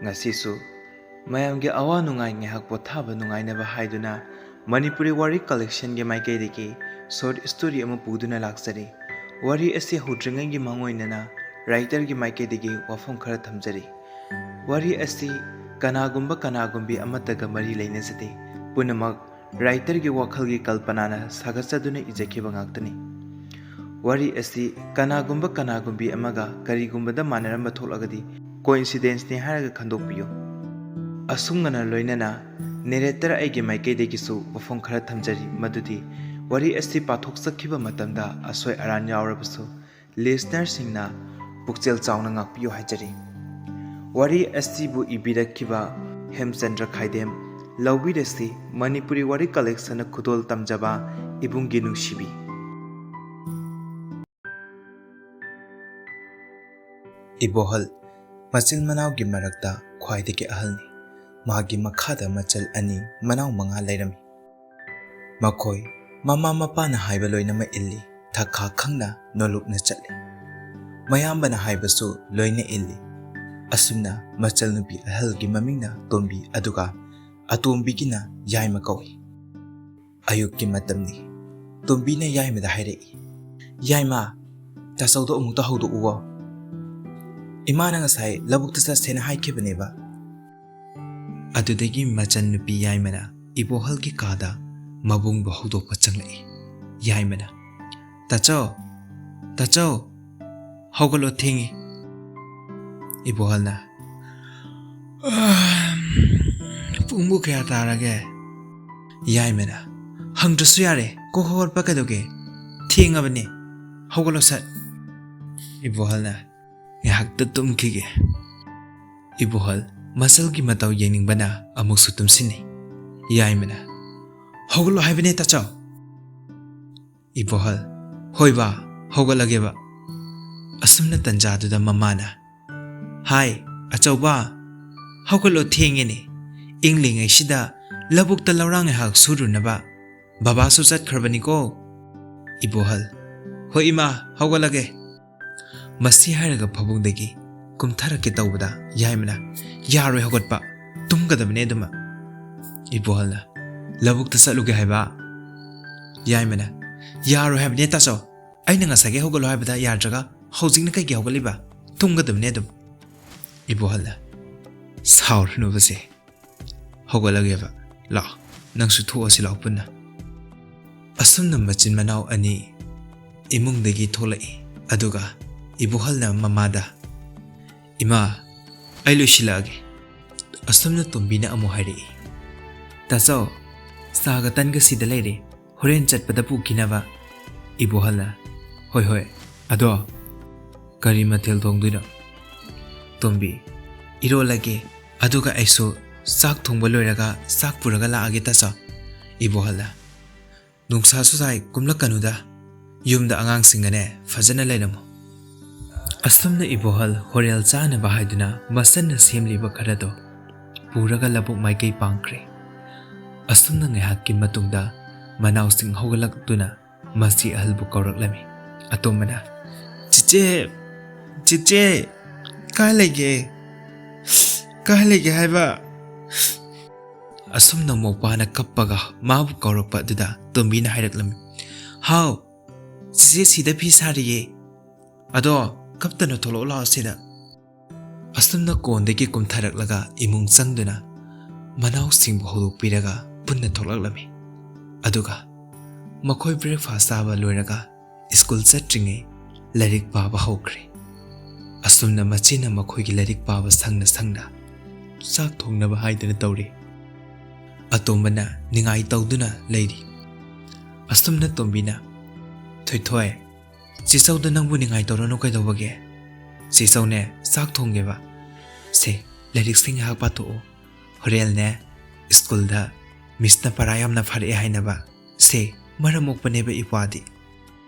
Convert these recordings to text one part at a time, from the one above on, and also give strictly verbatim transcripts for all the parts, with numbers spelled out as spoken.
ꯉꯁꯤꯁꯨ ꯃꯌꯥꯝꯒꯤ ꯑꯋꯥ ꯅꯨꯡꯉꯥꯏ ꯉꯥꯏꯍꯥꯛ ꯄꯣꯊꯥꯕ ꯅꯨꯡꯉꯥꯏꯅꯕ ꯍꯥꯏꯗꯨꯅ ꯃꯅꯤꯄꯨꯔꯤ ꯋꯥꯔꯤ ꯀꯂꯦꯛꯁꯟꯒꯤ ꯃꯥꯏꯀꯩꯗꯒꯤ ꯁꯣꯔꯠ ꯁ꯭ꯇꯣꯔꯤ ꯑꯃ ꯄꯨꯗꯨꯅ ꯂꯥꯛꯆꯔꯤ꯫ ꯋꯥꯔꯤ ꯑꯁꯤ ꯍꯧꯗ꯭ꯔꯤꯉꯩꯒꯤ ꯃꯥꯡꯑꯣꯏꯅꯅ ꯔꯥꯏꯇꯔꯒꯤ ꯃꯥꯏꯀꯩꯗꯒꯤ ꯋꯥꯐꯝ ꯈꯔ ꯊꯝꯖꯔꯤ꯫ ꯋꯥꯔꯤ ꯑꯁꯤ ꯀꯅꯥꯒꯨꯝꯕ ꯀꯅꯥꯒꯨꯝꯕꯤ ꯑꯃꯠꯇꯒ ꯃꯔꯤ ꯂꯩꯅꯖꯗꯦ꯫ ꯄꯨꯝꯅꯃꯛ ꯔꯥꯏꯇꯔꯒꯤ ꯋꯥꯈꯜꯒꯤ ꯀꯜꯄꯅꯥꯅ ꯁꯥꯒꯠꯆꯗꯨꯅ ꯏꯖꯈꯤꯕ ꯉꯥꯛꯇꯅꯤ꯫ ꯋꯥꯔꯤ ꯑꯁꯤ ꯀꯅꯥꯒꯨꯝꯕ ꯀꯅꯥꯒꯨꯝꯕꯤ ꯑꯃꯒ ꯀꯔꯤꯒꯨꯝꯕꯗ ꯃꯥꯟꯅꯔꯝꯕ ꯊꯣꯛꯂꯒꯗꯤ ꯀꯣꯏꯟꯁꯤꯗꯦꯟꯁꯅꯤ ꯍꯥꯏꯔꯒ ꯈꯟꯗꯣꯛꯄꯤꯌꯨ꯫ ꯑꯁꯨꯝꯅ ꯂꯣꯏꯅꯅ ꯅꯦꯔꯦꯇꯔ ꯑꯩꯒꯤ ꯃꯥꯏꯀꯩꯗꯒꯤꯁꯨ ꯋꯥꯐꯝ ꯈꯔ ꯊꯝꯖꯔꯤ, ꯃꯗꯨꯗꯤ ꯋꯥꯔꯤ ꯑꯁꯤ ꯄꯥꯊꯣꯛꯆꯈꯤꯕ ꯃꯇꯝꯗ ꯑꯁꯣꯏ ꯑꯔꯥꯟ ꯌꯥꯎꯔꯕꯁꯨ ꯂꯤꯁꯅꯔꯁꯤꯡꯅ ꯄꯨꯛꯆꯦꯜ ꯆꯥꯎꯅ ꯉꯥꯛꯄꯤꯌꯨ ꯍꯥꯏꯖꯔꯤ꯫ ꯋꯥꯔꯤ ꯑꯁꯤꯕꯨ ꯏꯕꯤꯔꯛꯈꯤꯕ ꯍꯦꯝꯆꯟꯗ꯭ꯔ ꯈꯥꯏꯗꯦꯝ, ꯂꯧꯕꯤꯔꯁꯤ ꯃꯅꯤꯄꯨꯔꯤ ꯋꯥꯔꯤ ꯀꯂꯦꯛꯁꯟꯅ ꯈꯨꯗꯣꯜ ꯇꯝꯖꯕ ꯏꯕꯨꯡꯒꯤ ꯅꯨꯡꯁꯤꯕꯤ꯫ ꯏꯕꯣꯍꯜ ꯃꯆꯤꯟ ꯃꯅꯥꯎꯒꯤ ꯃꯔꯛꯇ ꯈ꯭ꯋꯥꯏꯗꯒꯤ ꯑꯍꯜꯅꯤ꯫ ꯃꯍꯥꯛꯀꯤ ꯃꯈꯥꯗ ꯃꯆꯜ ꯑꯅꯤ, ꯃꯅꯥꯎ ꯃꯉꯥ ꯂꯩꯔꯝꯃꯤ꯫ ꯃꯈꯣꯏ ꯃꯃꯥ ꯃꯄꯥꯅ ꯍꯥꯏꯕ ꯂꯣꯏꯅꯃꯛ ꯏꯜꯂꯤ, ꯊꯛꯈꯥ ꯈꯪꯅ ꯅꯣꯂꯨꯛꯅ ꯆꯠꯂꯤ꯫ ꯃꯌꯥꯝꯕꯅ ꯍꯥꯏꯕꯁꯨ ꯂꯣꯏꯅ ꯏꯜꯂꯤ꯫ ꯑꯁꯨꯝꯅ ꯃꯆꯜ ꯅꯨꯄꯤ ꯑꯍꯜꯒꯤ ꯃꯃꯤꯡꯅ ꯇꯣꯝꯕꯤ, ꯑꯗꯨꯒ ꯑꯇꯣꯝꯕꯤꯒꯤꯅ ꯌꯥꯏꯃ ꯀꯧꯏ꯫ ꯑꯌꯨꯛꯀꯤ ꯃꯇꯝꯅꯤ꯫ ꯇꯣꯝꯕꯤꯅ ꯌꯥꯏꯃꯗ ꯍꯥꯏꯔꯛꯏ, "ꯌꯥꯏꯃ, ꯇꯥꯆꯧꯗꯣ ꯑꯃꯨꯛꯇ ꯍꯧꯗꯣꯛꯎꯋꯣ꯫ ꯏꯃꯥꯅ ꯉꯁꯥꯏ ꯂꯧꯕꯨꯛꯇ ꯆꯠꯁꯦꯅ ꯍꯥꯏꯈꯤꯕꯅꯦꯕ꯫" ꯑꯗꯨꯗꯒꯤ ꯃꯆꯟ ꯅꯨꯄꯤ ꯌꯥꯏꯃꯅ ꯏꯕꯣꯍꯜꯒꯤ ꯀꯥꯗ ꯃꯕꯨꯡꯕꯨ ꯍꯧꯗꯣꯛꯄ ꯆꯪꯂꯛꯏ꯫ ꯌꯥꯏꯃꯅ, "ꯇꯥꯆꯧ, ꯇꯥꯆꯧ, ꯍꯧꯒꯠꯂꯣ, ꯊꯦꯡꯉꯤ꯫" ꯏꯕꯣꯍꯜꯅ, "ꯄꯨꯡꯕꯨ ꯀꯌꯥ ꯇꯥꯔꯒꯦ?" ꯌꯥꯏꯃꯅ, "ꯍꯪꯗ꯭ꯔꯁꯨ ꯌꯥꯔꯦ, ꯀꯣꯛ ꯍꯧꯒꯠꯄ ꯀꯩꯗꯧꯒꯦ? ꯊꯦꯡꯉꯕꯅꯦ, ꯍꯧꯒꯠꯂꯣ ꯁꯠ꯫" ꯏꯕꯣꯍꯜꯅ, "ꯉꯥꯏꯍꯥꯛꯇ ꯇꯨꯝꯈꯤꯒꯦ꯫" ꯏꯕꯣꯍꯜ ꯃꯆꯜꯒꯤ ꯃꯇꯧ ꯌꯦꯡꯅꯤꯡꯕꯅ ꯑꯃꯨꯛꯁꯨ ꯇꯨꯝꯁꯤꯟꯅꯩ꯫ ꯌꯥꯏꯃꯅ, "ꯍꯧꯒꯠꯂꯣ ꯍꯥꯏꯕꯅꯦ ꯇꯥꯆꯧ꯫" ꯏꯕꯣꯍꯜ, "ꯍꯣꯏ ꯕꯥ, ꯍꯧꯒꯠꯂꯒꯦꯕ꯫" ꯑꯁꯨꯝꯅ ꯇꯟꯖꯥꯗꯨꯗ ꯃꯃꯥꯅ, "ꯍꯥꯏ, ꯑꯆꯧꯕ, ꯍꯧꯒꯠꯂꯣ, ꯊꯦꯡꯉꯦꯅꯦ꯫ ꯏꯪꯂꯤꯉꯩꯁꯤꯗ ꯂꯧꯕꯨꯛꯇ ꯂꯧꯔꯥꯡ ꯉꯥꯏꯍꯥꯛ ꯁꯨꯔꯨꯅꯕ ꯕꯕꯥꯁꯨ ꯆꯠꯈ꯭ꯔꯕꯅꯤꯀꯣ꯫" ꯏꯕꯣꯍꯜ, "ꯍꯣꯏ ꯏꯃꯥ, ꯍꯧꯒꯠꯂꯒꯦ꯫" ꯃꯁꯤ ꯍꯥꯏꯔꯒ ꯐꯃꯨꯡꯗꯒꯤ ꯀꯨꯝꯊꯔꯛꯀꯦ ꯇꯧꯕꯗ ꯌꯥꯏꯃꯅ, "ꯌꯥꯔꯣꯏ ꯍꯧꯒꯠꯄ, ꯇꯨꯝꯒꯗꯕꯅꯦ ꯑꯗꯨꯃ"꯫ ꯏꯕꯣꯍꯜꯅ, "ꯂꯧꯕꯨꯛꯇ ꯆꯠꯂꯨꯒꯦ ꯍꯥꯏꯕ?" ꯌꯥꯏꯃꯅ, "ꯌꯥꯔꯣꯏ ꯍꯥꯏꯕꯅꯦ ꯇꯥꯆꯧ, ꯑꯩꯅ ꯉꯁꯥꯏꯒꯤ ꯍꯧꯒꯠꯂꯣ ꯍꯥꯏꯕꯗ ꯌꯥꯗ꯭ꯔꯒ ꯍꯧꯖꯤꯛꯅ ꯀꯩꯒꯤ ꯍꯧꯒꯠꯂꯤꯕ? ꯇꯨꯝꯒꯗꯕꯅꯦ ꯑꯗꯨꯝ"꯫ ꯏꯕꯣꯍꯜꯅ, "ꯁꯥꯎꯔꯅꯨꯕꯁꯦ, ꯍꯧꯒꯠꯂꯒꯦꯕ, ꯂꯥꯛꯑꯣ, ꯅꯪꯁꯨ ꯊꯣꯛꯑꯁꯤ ꯂꯥꯛꯑꯣ ꯄꯨꯟꯅ"꯫ ꯑꯁꯨꯝꯅ ꯃꯆꯤꯟ ꯃꯅꯥꯎ ꯑꯅꯤ ꯏꯃꯨꯡꯗꯒꯤ ꯊꯣꯛꯂꯛꯏ꯫ ꯑꯗꯨꯒ ꯏꯕꯣꯍꯜꯅ ꯃꯃꯥꯗ, "ꯏꯃꯥ, ꯑꯩ ꯂꯣꯏꯁꯤꯜꯂꯛꯑꯒꯦ"꯫ ꯑꯁꯨꯝꯅ ꯇꯣꯝꯕꯤꯅ ꯑꯃꯨꯛ ꯍꯥꯏꯔꯛꯏ, "ꯇꯥꯆꯧ, ꯆꯥꯒ ꯇꯟꯒ ꯁꯤꯗ ꯂꯩꯔꯦ, ꯍꯣꯔꯦꯟ ꯆꯠꯄꯗ ꯄꯨꯈꯤꯅꯕ"꯫ ꯏꯕꯣꯍꯜꯅ, "ꯍꯣꯏ ꯍꯣꯏ, ꯑꯗꯣ ꯀꯔꯤ ꯃꯊꯦꯜ ꯊꯣꯡꯗꯣꯏꯅꯣ?" ꯇꯣꯝꯕꯤ, "ꯏꯔꯣꯜꯂꯒꯦ, ꯑꯗꯨꯒ ꯑꯩꯁꯨ ꯆꯥꯛ ꯊꯣꯡꯕ ꯂꯣꯏꯔꯒ ꯆꯥꯛ ꯄꯨꯔꯒ ꯂꯥꯛꯑꯒꯦ ꯇꯥꯆꯧ"꯫ ꯏꯕꯣꯍꯜꯅ, "ꯅꯨꯡꯁꯥꯁꯨ ꯁꯥꯏ, ꯀꯨꯝꯂꯛꯀꯅꯨꯗ, ꯌꯨꯝꯗ ꯑꯉꯥꯡꯁꯤꯡꯒꯅꯦ ꯐꯖꯅ ꯂꯩꯔꯝꯃꯨ"꯫ ꯑꯁꯨꯝꯅ ꯏꯕꯣꯍꯜ ꯍꯣꯔꯦꯜ ꯆꯥꯅꯕ ꯍꯥꯏꯗꯨꯅ ꯃꯆꯟꯅ ꯁꯦꯝꯂꯤꯕ ꯈꯔꯗꯣ ꯄꯨꯔꯒ ꯂꯧꯕꯨꯛ ꯃꯥꯏꯀꯩ ꯄꯥꯡꯈ꯭ꯔꯦ꯫ ꯑꯁꯨꯝꯅ ꯉꯥꯏꯍꯥꯛꯀꯤ ꯃꯇꯨꯡꯗ ꯃꯅꯥꯎꯁꯤꯡ ꯍꯧꯒꯠꯂꯛꯇꯨꯅ ꯃꯆꯦ ꯑꯍꯜꯕꯨ ꯀꯧꯔꯛꯂꯝꯃꯤ꯫ ꯑꯇꯣꯝꯕꯅ, "ꯆꯤꯆꯦ, ꯆꯤꯆꯦ, ꯀꯥꯏ ꯂꯩꯒꯦ? ꯀꯥꯏ ꯂꯩꯒꯦ ꯍꯥꯏꯕ?" ꯑꯁꯨꯝꯅ ꯃꯧꯄꯥꯅ ꯀꯞꯄꯒ ꯃꯥꯕꯨ ꯀꯧꯔꯛꯄ ꯑꯗꯨꯗ ꯇꯣꯝꯕꯤꯅ ꯍꯥꯏꯔꯛꯂꯝꯃꯤ, "ꯍꯥꯎ, ꯆꯤꯆꯦ ꯁꯤꯗ ꯐꯤ ꯁꯥꯔꯤꯌꯦ꯫ ꯑꯗꯣ ꯀꯞꯇꯅ ꯊꯣꯛꯂꯛꯑꯣ ꯂꯥꯛꯑꯣ ꯁꯤꯗ"꯫ ꯑꯁꯨꯝꯅ ꯀꯣꯟꯗꯒꯤ ꯀꯨꯝꯊꯔꯛꯂꯒ ꯏꯃꯨꯡ ꯆꯪꯗꯨꯅ ꯃꯅꯥꯎꯁꯤꯡꯕꯨ ꯍꯧꯗꯣꯛꯄꯤꯔꯒ ꯄꯨꯟꯅ ꯊꯣꯛꯂꯛꯂꯝꯃꯤ꯫ ꯑꯗꯨꯒ ꯃꯈꯣꯏ breakfast ꯆꯥꯕ ꯂꯣꯏꯔꯒ ꯁ꯭ꯀꯨꯜ ꯆꯠꯇ꯭ꯔꯤꯉꯩ ꯂꯥꯏꯔꯤꯛ ꯄꯥꯕ ꯍꯧꯈ꯭ꯔꯦ꯫ ꯑꯁꯨꯝꯅ ꯃꯆꯦꯅ ꯃꯈꯣꯏꯒꯤ ꯂꯥꯏꯔꯤꯛ ꯄꯥꯕ ꯁꯪꯅ ꯁꯪꯅ ꯆꯥꯛ ꯊꯣꯡꯅꯕ ꯍꯥꯏꯗꯨꯅ ꯇꯧꯔꯤ꯫ ꯑꯇꯣꯝꯕꯅ ꯅꯤꯡꯉꯥꯏ ꯇꯧꯗꯨꯅ ꯂꯩꯔꯤ꯫ ꯑꯁꯨꯝꯅ ꯇꯣꯝꯕꯤꯅ, "ꯊꯣꯏꯊꯣꯏ, ꯆꯦꯆꯧꯗ ꯅꯪꯕꯨ ꯅꯤꯡꯉꯥꯏ ꯇꯧꯔꯅꯨ ꯀꯩꯗꯧꯕꯒꯦ? ꯆꯦꯆꯧꯅꯦ ꯆꯥꯛ ꯊꯣꯡꯒꯦꯕ꯫ ꯁꯦ, ꯂꯥꯏꯔꯤꯛꯁꯦ ꯉꯥꯏꯍꯥꯛ ꯄꯥꯊꯣꯛꯑꯣ꯫ ꯍꯣꯔꯦꯟꯅꯦ ꯁ꯭ꯀꯨꯜꯗ ꯃꯤꯁꯅ ꯄꯔꯥ ꯌꯥꯝꯅ ꯐꯥꯔꯛꯑꯦ ꯍꯥꯏꯅꯕ꯫ ꯁꯦ, ꯃꯔꯝ ꯃꯣꯛꯄꯅꯦꯕ ꯏꯄ꯭ꯋꯥꯗꯤ"꯫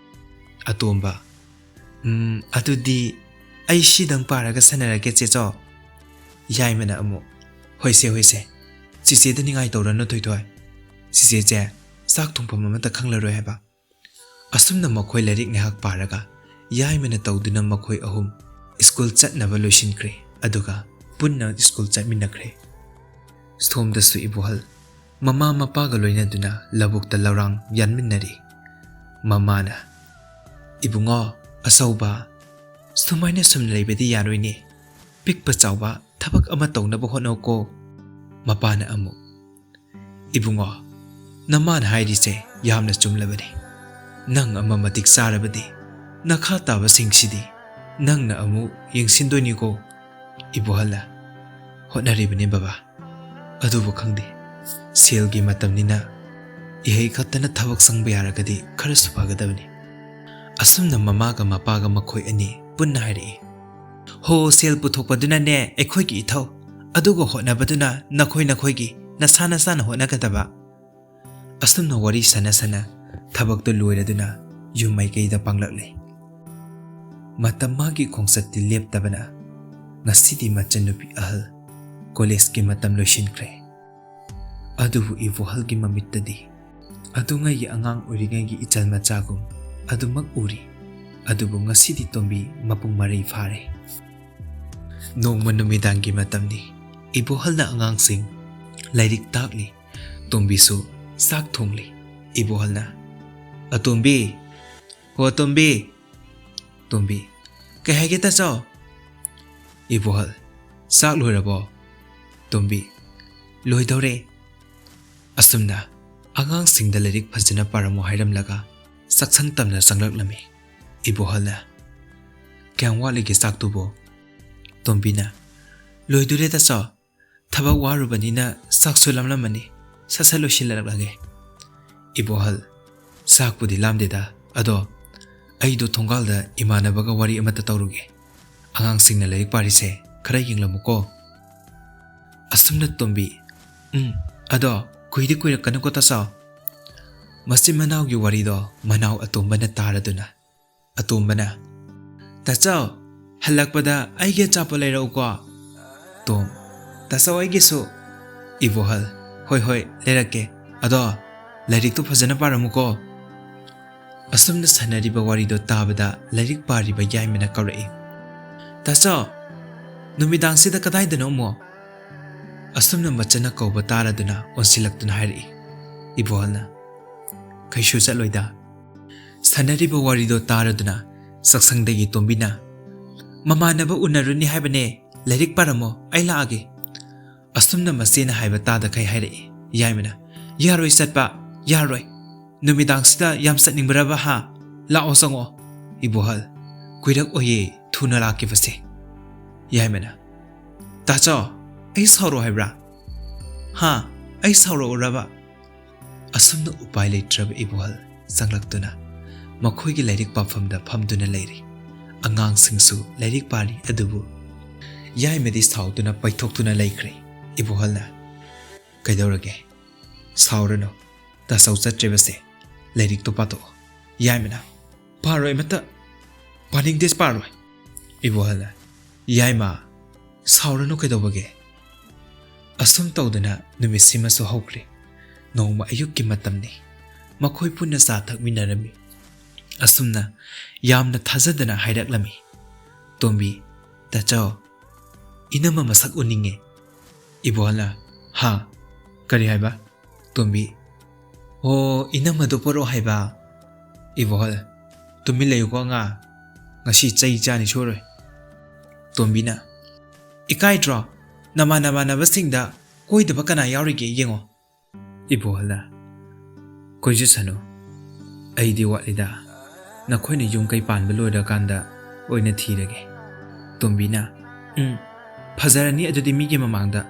ꯑꯇꯣꯝꯕ, "ꯎꯝ, ꯑꯗꯨꯗꯤ ꯑꯩ ꯁꯤꯗꯪ ꯄꯥꯔꯒ ꯁꯥꯟꯅꯔꯒꯦ ꯆꯦꯆꯧ"꯫ ꯌꯥꯏꯃꯅ ꯑꯃꯨꯛ, "ꯍꯣꯏꯁꯦ, ꯍꯣꯏꯁꯦ, ꯆꯤꯆꯦꯗ ꯅꯤꯡꯉꯥꯏ ꯇꯧꯔꯅꯨ ꯊꯣꯏꯊꯣꯏ꯫ ꯆꯤꯆꯦꯁꯦ ꯆꯥꯛ ꯊꯣꯡꯐꯝ ꯑꯃꯠꯇ ꯈꯪꯂꯔꯣꯏ ꯍꯥꯏꯕ"꯫ ꯑꯁꯨꯝꯅ ꯃꯈꯣꯏ ꯂꯥꯏꯔꯤꯛ ꯉꯥꯏꯍꯥꯛ ꯄꯥꯔꯒ ꯌꯥꯏꯃꯅ ꯇꯧꯗꯨꯅ ꯃꯈꯣꯏ ꯑꯍꯨꯝ ꯁ꯭ꯀꯨꯜ ꯆꯠꯅꯕ ꯂꯣꯏꯁꯤꯟꯈ꯭ꯔꯦ, ꯑꯗꯨꯒ ꯄꯨꯟꯅ ꯁ꯭ꯀꯨꯜ ꯆꯠꯃꯤꯟꯅꯈ꯭ꯔꯦ꯫ ꯁꯣꯝꯗꯁꯨ ꯏꯕꯣꯍꯜ ꯃꯃꯥ ꯃꯄꯥꯒ ꯂꯣꯏꯅꯗꯨꯅ ꯂꯧꯕꯨꯛꯇ ꯂꯧꯔꯥꯡ ꯌꯥꯟꯃꯤꯟꯅꯔꯤ꯫ ꯃꯃꯥꯅ, "ꯏꯕꯨꯡꯉꯣ, ꯑꯆꯧꯕ, ꯁꯨꯃꯥꯏꯅ ꯁꯨꯝ ꯂꯩꯕꯗꯤ ꯌꯥꯔꯣꯏꯅꯦ꯫ ꯄꯤꯛꯄ ꯆꯥꯎꯕ ꯊꯕꯛ ꯑꯃ ꯇꯧꯅꯕ ꯍꯣꯠꯅꯧꯀꯣ꯫" ꯃꯄꯥꯅ ꯑꯃꯨꯛ, "ꯏꯕꯨꯡꯉꯣ, ꯅꯃꯥꯅ ꯍꯥꯏꯔꯤꯁꯦ ꯌꯥꯝꯅ ꯆꯨꯝꯂꯕꯅꯤ꯫ ꯅꯪ ꯑꯃ ꯃꯇꯤꯛ ꯆꯥꯔꯕꯗꯤ ꯅꯈꯥ ꯇꯥꯕꯁꯤꯡꯁꯤꯗꯤ ꯅꯪꯅ ꯑꯃꯨꯛ ꯌꯦꯡꯁꯤꯟꯗꯣꯏꯅꯤꯀꯣ꯫" ꯏꯕꯣꯍꯜꯅ, "ꯍꯣꯠꯅꯔꯤꯕꯅꯤ ꯕꯕꯥ, ꯑꯗꯨꯕꯨ ꯈꯪꯗꯦ, ꯁꯦꯜꯒꯤ ꯃꯇꯝꯅꯤꯅ ꯏꯍꯩ ꯈꯛꯇꯅ ꯊꯕꯛ ꯆꯪꯕ ꯌꯥꯔꯒꯗꯤ ꯈꯔꯁꯨ ꯐꯒꯗꯕꯅꯤ꯫" ꯑꯁꯨꯝꯅ ꯃꯃꯥꯒ ꯃꯄꯥꯒ ꯃꯈꯣꯏ ꯑꯅꯤ ꯄꯨꯟꯅ ꯍꯥꯏꯔꯛꯏ꯫ "ꯍꯣ, ꯁꯦꯜ ꯄꯨꯊꯣꯛꯄꯗꯨꯅꯅꯦ ꯑꯩꯈꯣꯏꯒꯤ ꯏꯊꯧ, ꯑꯗꯨꯒ ꯍꯣꯠꯅꯕꯗꯨꯅ ꯅꯈꯣꯏ ꯅꯈꯣꯏꯒꯤ, ꯅꯁꯥ ꯅꯁꯥꯅ ꯍꯣꯠꯅꯒꯗꯕ꯫" ꯑꯁꯨꯝꯅ ꯋꯥꯔꯤ ꯁꯥꯟꯅ ꯁꯥꯟꯅ ꯊꯕꯛꯇꯨ ꯂꯣꯏꯔꯗꯨꯅ ꯌꯨꯝ ꯃꯥꯏꯀꯩꯗ ꯄꯥꯡꯂꯛꯂꯦ꯫ ꯃꯇꯝ ꯃꯥꯒꯤ ꯈꯣꯡꯆꯠꯇꯤ ꯂꯦꯞꯇꯕꯅ ꯉꯁꯤꯗꯤ ꯃꯆꯟꯅꯨꯄꯤ ꯑꯍꯜ ꯀꯣꯂꯦꯖꯀꯤ ꯃꯇꯝ ꯂꯣꯏꯁꯤꯟꯈ꯭ꯔꯦ꯫ ꯑꯗꯨꯕꯨ ꯏꯕꯣꯍꯜꯒꯤ ꯃꯃꯤꯠꯇꯗꯤ ꯑꯗꯨꯉꯩꯒꯤ ꯑꯉꯥꯡ ꯑꯣꯏꯔꯤꯉꯩꯒꯤ ꯏꯆꯜ ꯃꯆꯥꯒꯨꯝ ꯑꯗꯨꯃꯛ ꯎꯔꯤ꯫ ꯑꯗꯨꯕꯨ ꯉꯁꯤꯗꯤ ꯇꯣꯝꯕꯤ ꯃꯄꯨꯡ ꯃꯔꯩ ꯐꯥꯔꯦ꯫ ꯅꯣꯡꯃ ꯅꯨꯃꯤꯗꯥꯡꯒꯤ ꯃꯇꯝꯅꯤ꯫ ꯏꯕꯣꯍꯜꯅ ꯑꯉꯥꯡꯁꯤꯡ ꯂꯥꯏꯔꯤꯛ ꯇꯥꯛꯂꯤ꯫ ꯇꯣꯝꯕꯤꯁꯨ ꯆꯥꯛ ꯊꯣꯡꯂꯤ꯫ ꯏꯕꯣꯍꯜꯅ, "ꯑꯇꯣꯝꯕꯤ, ꯍꯣ ꯑꯇꯣꯝꯕꯤ꯫" ꯇꯣꯝꯕꯤ, "ꯀꯩ ꯍꯥꯏꯒꯦ ꯇꯥꯆꯧ?" ꯏꯕꯣꯍꯜ, "ꯆꯥꯛ ꯂꯣꯏꯔꯕꯣ?" ꯇꯣꯝꯕꯤ, "ꯂꯣꯏꯗꯧꯔꯦ꯫" ꯑꯁꯨꯝꯅ ꯑꯉꯥꯡꯁꯤꯡꯗ ꯂꯥꯏꯔꯤꯛ ꯐꯖꯅ ꯄꯥꯔꯝꯃꯨ ꯍꯥꯏꯔꯝꯂꯒ ꯆꯥꯛꯁꯪ ꯇꯝꯅ ꯆꯪꯂꯛꯂꯝꯃꯤ꯫ ꯏꯕꯣꯍꯜꯅ, "ꯀꯌꯥꯝ ꯋꯥꯠꯂꯤꯒꯦ ꯆꯥꯛꯇꯨꯕꯨ?" ꯇꯣꯝꯕꯤꯅ, "ꯂꯣꯏꯗꯣꯔꯦ ꯇꯥꯆꯧ, ꯊꯕꯛ ꯋꯥꯔꯨꯕꯅꯤꯅ ꯆꯥꯛꯁꯨ ꯂꯥꯝꯂꯝꯃꯅꯤ, ꯁꯠ ꯁꯠ ꯂꯣꯏꯁꯤꯜꯂꯛꯂꯒꯦ꯫" ꯏꯕꯣꯍꯜ, "ꯆꯥꯛꯄꯨꯗꯤ ꯂꯥꯝꯗꯦꯗ, ꯑꯗꯣ ꯑꯩꯗꯣ ꯊꯣꯡꯒꯥꯜꯗ ꯏꯃꯥꯟꯅꯕꯒ ꯋꯥꯔꯤ ꯑꯃꯠꯇ ꯇꯧꯔꯨꯒꯦ꯫ ꯑꯉꯥꯡꯁꯤꯡꯅ ꯂꯥꯏꯔꯤꯛ ꯄꯥꯔꯤꯁꯦ ꯈꯔ ꯌꯦꯡꯂꯝꯃꯨꯀꯣ꯫" ꯑꯁꯨꯝꯅ ꯇꯣꯝꯕꯤ, "ꯎꯝ, ꯑꯗꯣ ꯀꯨꯏꯗꯤ ꯀꯨꯏꯔꯛꯀꯅꯨꯀꯣ ꯇꯥꯆꯧ꯫" ꯃꯆꯤꯟ ꯃꯅꯥꯎꯒꯤ ꯋꯥꯔꯤꯗꯣ ꯃꯅꯥꯎ ꯑꯇꯣꯝꯕꯅ ꯇꯥꯔꯗꯨꯅ, ꯑꯇꯣꯝꯕꯅ, "ꯇꯥꯆꯧ, ꯍꯜꯂꯛꯄꯗ ꯑꯩꯒꯤ ꯑꯆꯥꯄꯣꯠ ꯂꯩꯔꯛꯎꯀꯣ꯫" ꯇꯣꯝ, "ꯇꯥꯆꯧ, ꯑꯩꯒꯤꯁꯨ꯫" ꯏꯕꯣꯍꯜ, "ꯍꯣꯏ ꯍꯣꯏ, ꯂꯩꯔꯛꯀꯦ꯫ ꯑꯗꯣ ꯂꯥꯏꯔꯤꯛꯇꯣ ꯐꯖꯅ ꯄꯥꯔꯝꯃꯨꯀꯣ꯫" ꯑꯁꯨꯝꯅ ꯁꯥꯟꯅꯔꯤꯕ ꯋꯥꯔꯤꯗꯣ ꯇꯥꯕꯗ ꯂꯥꯏꯔꯤꯛ ꯄꯥꯔꯤꯕ ꯌꯥꯏꯃꯅ ꯀꯧꯔꯛꯏ꯫ "ꯇꯥꯆꯧ, ꯅꯨꯃꯤꯗꯥꯡꯁꯤꯗ ꯀꯗꯥꯏꯗꯅꯣ ꯑꯃꯨꯛ?" ꯑꯁꯨꯝꯅ ꯃꯆꯟꯅ ꯀꯧꯕ ꯇꯥꯔꯗꯨꯅ ꯑꯣꯟꯁꯤꯜꯂꯛꯇꯨꯅ ꯍꯥꯏꯔꯛꯏ꯫ ꯏꯕꯣꯍꯜꯅ, "ꯀꯩꯁꯨ ꯆꯠꯂꯣꯏꯗ"꯫ ꯁꯥꯟꯅꯔꯤꯕ ꯋꯥꯔꯤꯗꯣ ꯇꯥꯔꯗꯨꯅ ꯆꯥꯛꯁꯪꯗꯒꯤ ꯇꯣꯝꯕꯤꯅ, "ꯃꯃꯥꯟꯅꯕ ꯎꯅꯔꯨꯅꯤ ꯍꯥꯏꯕꯅꯦ, ꯂꯥꯏꯔꯤꯛ ꯄꯥꯔꯝꯃꯣ, ꯑꯩ ꯂꯥꯛꯑꯒꯦ"꯫ ꯑꯁꯨꯝꯅ ꯃꯆꯦꯅ ꯍꯥꯏꯕ ꯇꯥꯗꯈꯩ ꯍꯥꯏꯔꯛꯏ꯫ ꯌꯥꯏꯃꯅ, "ꯌꯥꯔꯣꯏ ꯆꯠꯄ, ꯌꯥꯔꯣꯏ꯫ ꯅꯨꯃꯤꯗꯥꯡꯁꯤꯗ ꯌꯥꯝ ꯆꯠꯅꯤꯡꯕ꯭ꯔꯕ ꯍꯥ? ꯂꯥꯛꯑꯣ ꯆꯪꯉꯛꯑꯣ"꯫ ꯏꯕꯣꯍꯜ, "ꯀꯨꯏꯔꯛꯑꯣꯏꯌꯦ, ꯊꯨꯅ ꯂꯥꯛꯈꯤꯕꯁꯦ"꯫ ꯌꯥꯏꯃꯅ, "ꯇꯥꯆꯧ, ꯑꯩ ꯁꯥꯎꯔꯣ ꯍꯥꯏꯕ꯭ꯔꯥ? ꯍꯥ? ꯑꯩ ꯁꯥꯎꯔꯛꯎꯔꯕ?" ꯑꯁꯨꯝꯅ ꯎꯄꯥꯏ ꯂꯩꯇ꯭ꯔꯕ ꯏꯕꯣꯍꯜ ꯆꯪꯂꯛꯇꯨꯅ ꯃꯈꯣꯏꯒꯤ ꯂꯥꯏꯔꯤꯛ ꯄꯥꯐꯝꯗ ꯐꯝꯗꯨꯅ ꯂꯩꯔꯤ꯫ ꯑꯉꯥꯡꯁꯤꯡꯁꯨ ꯂꯥꯏꯔꯤꯛ ꯄꯥꯔꯤ, ꯑꯗꯨꯕꯨ ꯌꯥꯏꯃꯗꯤ ꯁꯥꯎꯗꯨꯅ ꯄꯩꯊꯣꯛꯇꯨꯅ ꯂꯩꯈ꯭ꯔꯦ꯫ ꯏꯕꯣꯍꯜꯅ, "ꯀꯩꯗꯧꯔꯒꯦ? ꯁꯥꯎꯔꯅꯨ, ꯇꯥꯆꯧ ꯆꯠꯇ꯭ꯔꯤꯕꯁꯦ, ꯂꯥꯏꯔꯤꯛꯇꯣ ꯄꯥꯊꯣꯛꯑꯣ"꯫ ꯌꯥꯏꯃꯅ, "ꯄꯥꯔꯣꯏ ꯑꯃꯇ, ꯄꯥꯅꯤꯡꯗꯦ, ꯄꯥꯔꯣꯏ"꯫ ꯏꯕꯣꯍꯜꯅ, "ꯌꯥꯏꯃ, ꯁꯥꯎꯔꯅꯨ, ꯀꯩꯗꯧꯕꯒꯦ?" ꯑꯁꯨꯝ ꯇꯧꯗꯅ ꯅꯨꯃꯤꯠꯁꯤꯃꯁꯨ ꯍꯧꯈ꯭ꯔꯦ꯫ ꯅꯣꯡꯃ ꯑꯌꯨꯛꯀꯤ ꯃꯇꯝꯅꯤ꯫ ꯃꯈꯣꯏ ꯄꯨꯟꯅ ꯆꯥ ꯊꯛꯃꯤꯟꯅꯔꯝꯃꯤ꯫ ꯑꯁꯨꯝꯅ ꯌꯥꯝꯅ ꯊꯥꯖꯗꯅ ꯍꯥꯏꯔꯛꯂꯝꯃꯤ, "ꯇꯣꯝꯕꯤ, ꯇꯥꯆꯧ, ꯏꯅꯝꯃ ꯃꯁꯛ ꯎꯅꯤꯡꯉꯦ"꯫ ꯏꯕꯣꯍꯜꯅ, "ꯍꯥ? ꯀꯔꯤ ꯍꯥꯏꯕ?" ꯇꯣꯝꯕꯤ, "ꯑꯣ, ꯏꯅꯝꯃꯗꯣ ꯄꯣꯔꯛꯑꯣ ꯍꯥꯏꯕ"꯫ ꯏꯕꯣꯍꯜ, "ꯇꯨꯃꯤꯟ ꯂꯩꯌꯨꯀꯣ ꯑꯉꯥꯡ, ꯉꯁꯤ ꯆꯩ ꯆꯥꯅꯤ ꯁꯣꯏꯔꯣꯏ"꯫ ꯇꯣꯝꯕꯤꯅ, "ꯏꯀꯥꯏꯗ꯭ꯔꯣ? ꯅꯃꯥꯟ ꯅꯃꯥꯟꯅꯕꯁꯤꯡꯗ ꯀꯣꯏꯗꯕ ꯀꯅꯥ ꯌꯥꯎꯔꯤꯒꯦ ꯌꯦꯡꯉꯣ"꯫ ꯏꯕꯣꯍꯜꯅ, "ꯀꯣꯏꯖꯁꯅꯨ, ꯑꯩꯗꯤ ꯋꯥꯠꯂꯤꯗ, ꯅꯈꯣꯏꯅ ꯌꯨꯝ ꯀꯩ ꯄꯥꯟꯕ ꯂꯣꯏꯔꯀꯥꯟꯗ ꯑꯣꯏꯅ ꯊꯤꯔꯒꯦ"꯫ ꯇꯣꯝꯕꯤꯅ, "ꯎꯝ, ꯐꯖꯔꯅꯤ ꯑꯗꯨꯗꯤ ꯃꯤꯒꯤ ꯃꯃꯥꯡꯗ,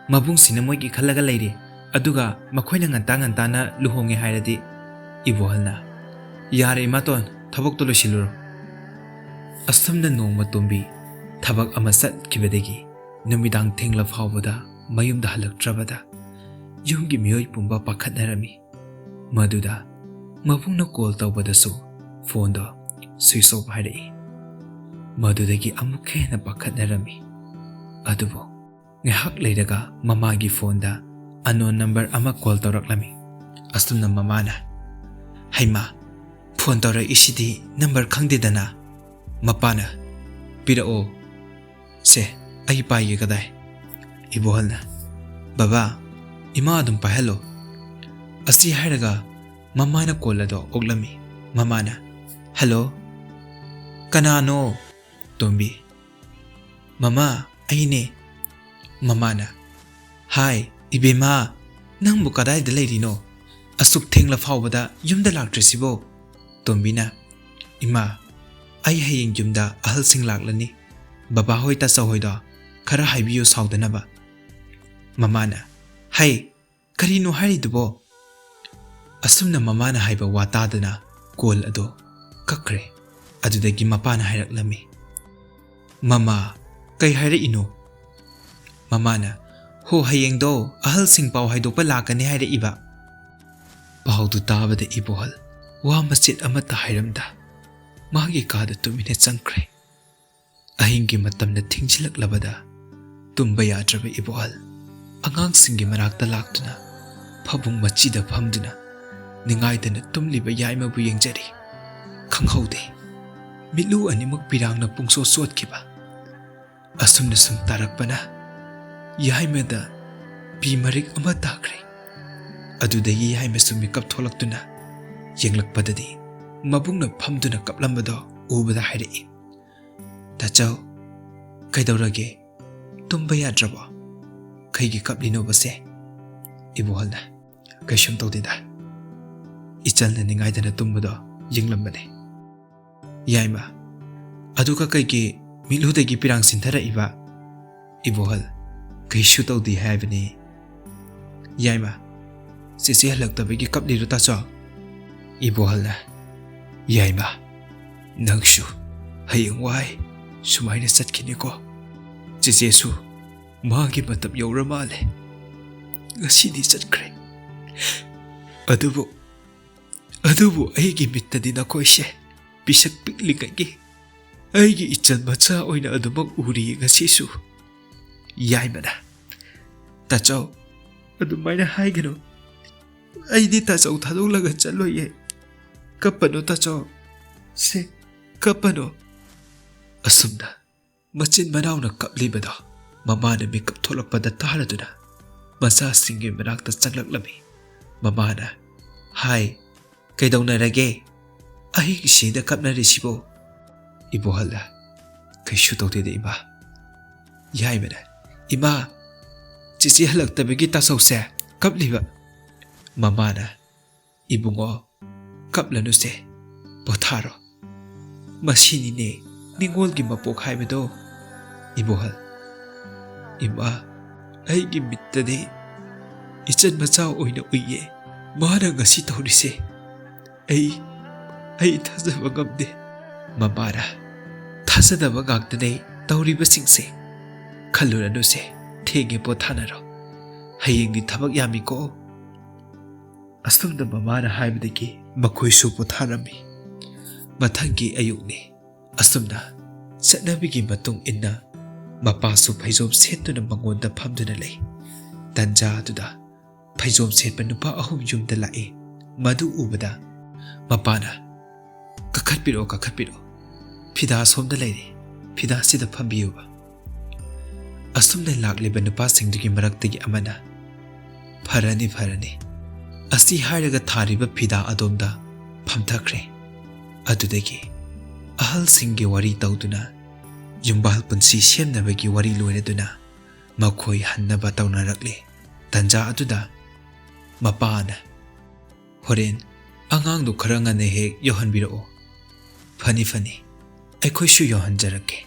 ꯃꯕꯨꯡꯁꯤꯅ ꯃꯣꯏꯒꯤ ꯈꯜꯂꯒ ꯂꯩꯔꯤ, ꯑꯗꯨꯒ ꯃꯈꯣꯏꯅ ꯉꯟꯇꯥ ꯉꯟꯇꯥꯅ ꯂꯨꯍꯣꯡꯉꯦ ꯍꯥꯏꯔꯗꯤ"꯫ ꯏꯕꯣꯍꯜꯅ, "ꯌꯥꯔꯦ ꯏꯃꯥꯇꯣꯟ, ꯊꯕꯛꯇꯣ ꯂꯣꯏꯁꯤꯜꯂꯨꯔꯣ"꯫ ꯑꯁꯨꯝꯅ ꯅꯣꯡꯃ ꯇꯣꯝꯕꯤ ꯊꯕꯛ ꯑꯃ ꯆꯠꯈꯤꯕꯗꯒꯤ ꯅꯨꯃꯤꯗꯥꯡ ꯊꯦꯡꯂ ꯐꯥꯎꯕꯗ ꯃꯌꯨꯝꯗ ꯍꯜꯂꯛꯇ꯭ꯔꯕꯗ ꯌꯨꯝꯒꯤ ꯃꯤꯑꯣꯏ ꯄꯨꯝꯕ ꯄꯥꯈꯠꯅꯔꯝꯃꯤ꯫ ꯃꯗꯨꯗ ꯃꯕꯨꯡꯅ ꯀꯣꯜ ꯇꯧꯕꯗꯁꯨ ꯐꯣꯟꯗꯣ ꯁ꯭ꯋꯤꯆ ꯑꯣꯐ ꯍꯥꯏꯔꯛꯏ꯫ ꯃꯗꯨꯗꯒꯤ ꯑꯃꯨꯛꯀ ꯍꯦꯟꯅ ꯄꯥꯈꯠꯅꯔꯝꯃꯤ꯫ ꯑꯗꯨꯕꯨ ꯉꯥꯏꯍꯥꯛ ꯂꯩꯔꯒ ꯃꯃꯥꯒꯤ ꯐꯣꯟꯗ ꯑꯟꯅꯣꯟ ꯅꯝꯕꯔ ꯑꯃ ꯀꯣꯜ ꯇꯧꯔꯛꯂꯝꯃꯤ꯫ ꯑꯁꯨꯝꯅ ꯃꯃꯥꯅ, "ꯍꯩꯃꯥ, ꯐꯣꯟ ꯇꯧꯔꯛꯏꯁꯤꯗꯤ ꯅꯝꯕꯔ ꯈꯪꯗꯦꯗꯅ"꯫ ꯃꯄꯥꯅ, "ꯄꯤꯔꯛꯑꯣ, "ꯁꯦ, ꯑꯩ ꯄꯥꯏꯒꯦ ꯀꯗꯥꯏ?" ꯏꯕꯣꯍꯜꯅ, "ꯕꯕꯥ, ꯏꯃꯥ ꯑꯗꯨꯝ ꯄꯥꯏꯍꯜꯂꯣ"꯫ ꯑꯁꯤ ꯍꯥꯏꯔꯒ ꯃꯃꯥꯅ ꯀꯣꯜ ꯑꯗꯣ ꯑꯣꯛꯂꯝꯃꯤ꯫ ꯃꯃꯥꯅ, "ꯍꯜꯂꯣ, ꯀꯅꯥꯅꯣ?" ꯇꯣꯝꯕꯤ, "ꯃꯃꯥ, ꯑꯩꯅꯦ"꯫ ꯃꯃꯥꯅ, "ꯍꯥꯏ, ꯏꯕꯦꯝꯃ, ꯅꯪꯕꯨ ꯀꯗꯥꯏꯗ ꯂꯩꯔꯤꯅꯣ? ꯑꯁꯨꯛ ꯊꯦꯡꯂ ꯐꯥꯎꯕꯗ ꯌꯨꯝꯗ ꯂꯥꯛꯇ꯭ꯔꯤꯁꯤꯕꯣ?" ꯇꯣꯝꯕꯤꯅ, "ꯏꯃꯥ, ꯑꯩ ꯍꯌꯦꯡ ꯌꯨꯝꯗ ꯑꯍꯜꯁꯤꯡ ꯂꯥꯛꯂꯅꯤ꯫ ꯕꯕꯥꯍꯣꯏ, ꯇꯥꯆꯧꯍꯣꯏꯗꯣ ꯈꯔ ꯍꯥꯏꯕꯤꯌꯨ ꯁꯥꯎꯗꯅꯕ"꯫ ꯃꯃꯥꯅ, "ꯍꯩ, ꯀꯔꯤꯅꯣ ꯍꯥꯏꯔꯤꯗꯨꯕꯣ?" ꯑꯁꯨꯝꯅ ꯃꯃꯥꯅ ꯍꯥꯏꯕ ꯋꯥ ꯇꯥꯗꯅ ꯀꯣꯜ ꯑꯗꯣ ꯀꯛꯈ꯭ꯔꯦ꯫ ꯑꯗꯨꯗꯒꯤ ꯃꯄꯥꯅ ꯍꯥꯏꯔꯛꯂꯝꯃꯤ, "ꯃꯃꯥ, ꯀꯩ ꯍꯥꯏꯔꯛꯏꯅꯣ?" ꯃꯃꯥꯅ, "ꯍꯣ, ꯍꯌꯦꯡꯗꯣ ꯑꯍꯜꯁꯤꯡ ꯄꯥꯎ ꯍꯥꯏꯗꯣꯛꯄ ꯂꯥꯛꯀꯅꯤ ꯍꯥꯏꯔꯛꯏꯕ"꯫ ꯄꯥꯎꯗꯨ ꯇꯥꯕꯗ ꯏꯕꯣꯍꯜ ꯋꯥ ꯃꯆꯦꯠ ꯑꯃꯠꯇ ꯍꯥꯏꯔꯝꯗ ꯃꯥꯒꯤ ꯀꯥꯗ ꯇꯨꯃꯤꯟꯅ ꯆꯪꯈ꯭ꯔꯦ꯫ ꯑꯍꯤꯡꯒꯤ ꯃꯇꯝꯅ ꯊꯤꯡꯖꯤꯜꯂꯛꯂꯕꯗ ꯇꯨꯝꯕ ꯌꯥꯗ꯭ꯔꯕ ꯏꯕꯣꯍꯜ ꯑꯉꯥꯡꯁꯤꯡꯒꯤ ꯃꯅꯥꯛꯇ ꯂꯥꯛꯇꯨꯅ ꯐꯃꯨꯡ ꯃꯆꯤꯗ ꯐꯝꯗꯨꯅ ꯅꯤꯡꯉꯥꯏꯗꯅ ꯇꯨꯝꯂꯤꯕ ꯌꯥꯏꯃꯕꯨ ꯌꯦꯡꯖꯔꯤ꯫ ꯈꯪꯍꯧꯗꯦ, ꯃꯤꯠꯂꯨ ꯑꯅꯤꯃꯛ ꯄꯤꯔꯥꯡꯅ ꯄꯨꯡꯁꯣꯠ ꯁꯣꯠꯈꯤꯕ꯫ ꯑꯁꯨꯝꯅ ꯁꯨꯝ ꯇꯥꯔꯛꯄꯅ ꯌꯥꯏꯃꯗ ꯄꯤ ꯃꯔꯤꯛ ꯑꯃ ꯇꯥꯈ꯭ꯔꯦ꯫ ꯑꯗꯨꯗꯒꯤ ꯌꯥꯏꯃꯁꯨ ꯃꯤꯀꯞ ꯊꯣꯛꯂꯛꯇꯨꯅ ꯌꯦꯡꯂꯛꯄꯗꯗꯤ ꯃꯕꯨꯡꯅ ꯐꯝꯗꯨꯅ ꯀꯞꯂꯝꯕꯗꯣ ꯎꯕꯗ ꯍꯥꯏꯔꯛꯏ, "ꯇꯥꯆꯧ, ꯀꯩꯗꯧꯔꯒꯦ? ꯇꯨꯝꯕ ꯌꯥꯗ꯭ꯔꯕꯣ? ꯀꯩꯒꯤ ꯀꯞꯂꯤꯅꯣꯕꯁꯦ?" ꯏꯕꯣꯍꯜꯅ, "ꯀꯩꯁꯨꯝ ꯇꯧꯗꯦꯗ, ꯏꯆꯜꯅ ꯅꯤꯡꯉꯥꯏꯗꯅ ꯇꯨꯝꯕꯗꯣ ꯌꯦꯡꯂꯝꯕꯅꯦ"꯫ ꯌꯥꯏꯃ, "ꯑꯗꯨꯒ ꯀꯩꯒꯤ ꯃꯤꯠꯂꯨꯗꯒꯤ ꯄꯤꯔꯥꯡ ꯆꯤꯟꯊꯔꯛꯏꯕ?" ꯏꯕꯣꯍꯜ, "ꯀꯩꯁꯨ ꯇꯧꯗꯦ ꯍꯥꯏꯕꯅꯤ"꯫ ꯌꯥꯏꯃ, "ꯆꯦꯆꯦ ꯍꯜꯂꯛꯇꯕꯒꯤ ꯀꯞꯂꯤꯔꯣ ꯇꯥꯆꯧ?" ꯏꯕꯣꯍꯜꯅ, "ꯌꯥꯏꯃ, ꯅꯪꯁꯨ ꯍꯌꯦꯡ ꯋꯥꯏ ꯁꯨꯃꯥꯏꯅ ꯆꯠꯈꯤꯅꯤꯀꯣ꯫ ꯆꯦꯆꯦꯁꯨ ꯃꯥꯒꯤ ꯃꯇꯝ ꯌꯧꯔ ꯃꯥꯜꯂꯦ꯫ ꯉꯁꯤꯗꯤ ꯆꯠꯈ꯭ꯔꯦ꯫ ꯑꯗꯨꯕꯨ, ꯑꯗꯨꯕꯨ ꯑꯩꯒꯤ ꯃꯤꯠꯇꯗꯤ ꯅꯈꯣꯏꯁꯦ ꯄꯤꯁꯛ ꯄꯤꯛꯂꯤꯉꯩꯒꯤ ꯑꯩꯒꯤ ꯏꯆꯜ ꯃꯆꯥ ꯑꯣꯏꯅ ꯑꯗꯨꯃꯛ ꯎꯔꯤꯌꯦ ꯉꯁꯤꯁꯨ"꯫ ꯌꯥꯏꯃꯅ, "ꯇꯥꯆꯧ, ꯑꯗꯨꯃꯥꯏꯅ ꯍꯥꯏꯒꯅꯨ꯫ ꯑꯩꯗꯤ ꯇꯥꯆꯧ ꯊꯥꯗꯣꯛꯂꯒ ꯆꯠꯂꯣꯏꯌꯦ꯫ ꯀꯞꯄꯅꯨ ꯇꯥꯆꯧ꯫ ꯁꯦ, ꯀꯞꯄꯅꯨ"꯫ ꯑꯁꯨꯝꯅ ꯃꯆꯤꯟ ꯃꯅꯥꯎꯅ ꯀꯞꯂꯤꯕꯗꯣ ꯃꯃꯥꯅ ꯃꯤꯀꯞ ꯊꯣꯛꯂꯛꯄꯗ ꯇꯥꯔꯗꯨꯅ ꯃꯆꯥꯁꯤꯡꯒꯤ ꯃꯅꯥꯛꯇ ꯆꯪꯂꯛꯂꯝꯃꯤ꯫ ꯃꯃꯥꯅ, "ꯍꯥꯏ, ꯀꯩꯗꯧꯅꯔꯒꯦ? ꯑꯍꯤꯡꯁꯤꯗ ꯀꯞꯅꯔꯤꯁꯤꯕꯣ?" ꯏꯕꯣꯍꯜꯅ, "ꯀꯩꯁꯨ ꯇꯧꯗꯦꯗ ꯏꯃꯥ꯫" ꯌꯥꯏꯃꯅ, "ꯏꯃꯥ, ꯆꯤꯆꯦ ꯍꯜꯂꯛꯇꯕꯒꯤ ꯇꯥꯆꯧꯁꯦ ꯀꯞꯂꯤꯕ꯫" ꯃꯃꯥꯅ, "ꯏꯕꯨꯡꯉꯣ, ꯀꯞꯂꯅꯨꯁꯦ, ꯄꯣꯊꯥꯔꯣ꯫ ꯃꯁꯤꯅꯤꯅꯦ ꯅꯤꯡꯉꯣꯜꯒꯤ ꯃꯄꯣꯛ ꯍꯥꯏꯕꯗꯣ꯫" ꯏꯕꯣꯍꯜ, "ꯏꯃꯥ, ꯑꯩꯒꯤ ꯃꯤꯠꯇꯗꯤ ꯏꯆꯟ ꯃꯆꯥ ꯑꯣꯏꯅ ꯎꯏꯌꯦ ꯃꯥꯅ ꯉꯁꯤ ꯇꯧꯔꯤꯁꯦ꯫ ꯑꯩ, ꯑꯩ ꯊꯥꯖꯕ ꯉꯝꯗꯦ꯫" ꯃꯃꯥꯅ, "ꯊꯥꯖꯗꯕ ꯉꯥꯛꯇꯅꯦ ꯇꯧꯔꯤꯕꯁꯤꯡꯁꯦ꯫ ꯈꯜꯂꯨꯔꯅꯨꯁꯦ, ꯊꯦꯡꯉꯦ, ꯄꯣꯊꯥꯅꯔꯣ꯫ ꯍꯌꯦꯡꯗꯤ ꯊꯕꯛ ꯌꯥꯝꯃꯤꯀꯣ꯫" ꯑꯁꯨꯝꯅ ꯃꯃꯥꯅ ꯍꯥꯏꯕꯗꯒꯤ ꯃꯈꯣꯏꯁꯨ ꯄꯣꯊꯥꯔꯝꯃꯤ꯫ ꯃꯊꯪꯒꯤ ꯑꯌꯨꯛꯅꯤ꯫ ꯑꯁꯨꯝꯅ ꯆꯠꯅꯕꯤꯒꯤ ꯃꯇꯨꯡ ꯏꯟꯅ ꯃꯄꯥꯁꯨ ꯐꯩꯖꯣꯝ ꯁꯦꯠꯇꯨꯅ ꯃꯉꯣꯟꯗ ꯐꯝꯗꯨꯅ ꯂꯩ꯫ ꯇꯟꯖꯥ ꯑꯗꯨꯗ ꯐꯩꯖꯣꯝ ꯁꯦꯠꯄ ꯅꯨꯄꯥ ꯑꯍꯨꯝ ꯌꯨꯝꯗ ꯂꯥꯛꯏ꯫ ꯃꯗꯨ ꯎꯕꯗ ꯃꯄꯥꯅ, "ꯀꯥꯈꯠꯄꯤꯔꯛꯑꯣ, ꯀꯥꯈꯠꯄꯤꯔꯛꯑꯣ꯫ ꯐꯤꯗꯥ ꯁꯣꯝꯗ ꯂꯩꯔꯦ꯫ ꯐꯤꯗꯥꯁꯤꯗ ꯐꯝꯕꯤꯌꯨꯕ꯫" ꯑꯁꯨꯝꯅ ꯂꯥꯛꯂꯤꯕ ꯅꯨꯄꯥꯁꯤꯡꯗꯨꯒꯤ ꯃꯔꯛꯇꯒꯤ ꯑꯃꯅ, "ꯐꯔꯅꯤ, ꯐꯔꯅꯤ꯫" ꯑꯁꯤ ꯍꯥꯏꯔꯒ ꯊꯥꯔꯤꯕ ꯐꯤꯗꯥ ꯑꯗꯣꯝꯗ ꯐꯝꯊꯈ꯭ꯔꯦ꯫ ꯑꯗꯨꯗꯒꯤ ꯑꯍꯜꯁꯤꯡꯒꯤ ꯋꯥꯔꯤ ꯇꯧꯗꯨꯅ ꯌꯨꯝꯕꯥꯜ ꯄꯨꯟꯁꯤ ꯁꯦꯝꯅꯕꯒꯤ ꯋꯥꯔꯤ ꯂꯣꯏꯔꯗꯨꯅ ꯃꯈꯣꯏ ꯍꯟꯅꯕ ꯇꯧꯅꯔꯛꯂꯦ꯫ ꯇꯟꯖꯥ ꯑꯗꯨꯗ ꯃꯄꯥꯅ, "ꯍꯣꯔꯦꯟ ꯑꯉꯥꯡꯗꯨ ꯈꯔ ꯉꯟꯅ ꯍꯦꯛ ꯌꯧꯍꯟꯕꯤꯔꯛꯑꯣ꯫" "ꯐꯅꯤ, ꯐꯅꯤ, ꯑꯩꯈꯣꯏꯁꯨ ꯌꯧꯍꯟꯖꯔꯛꯀꯦ꯫"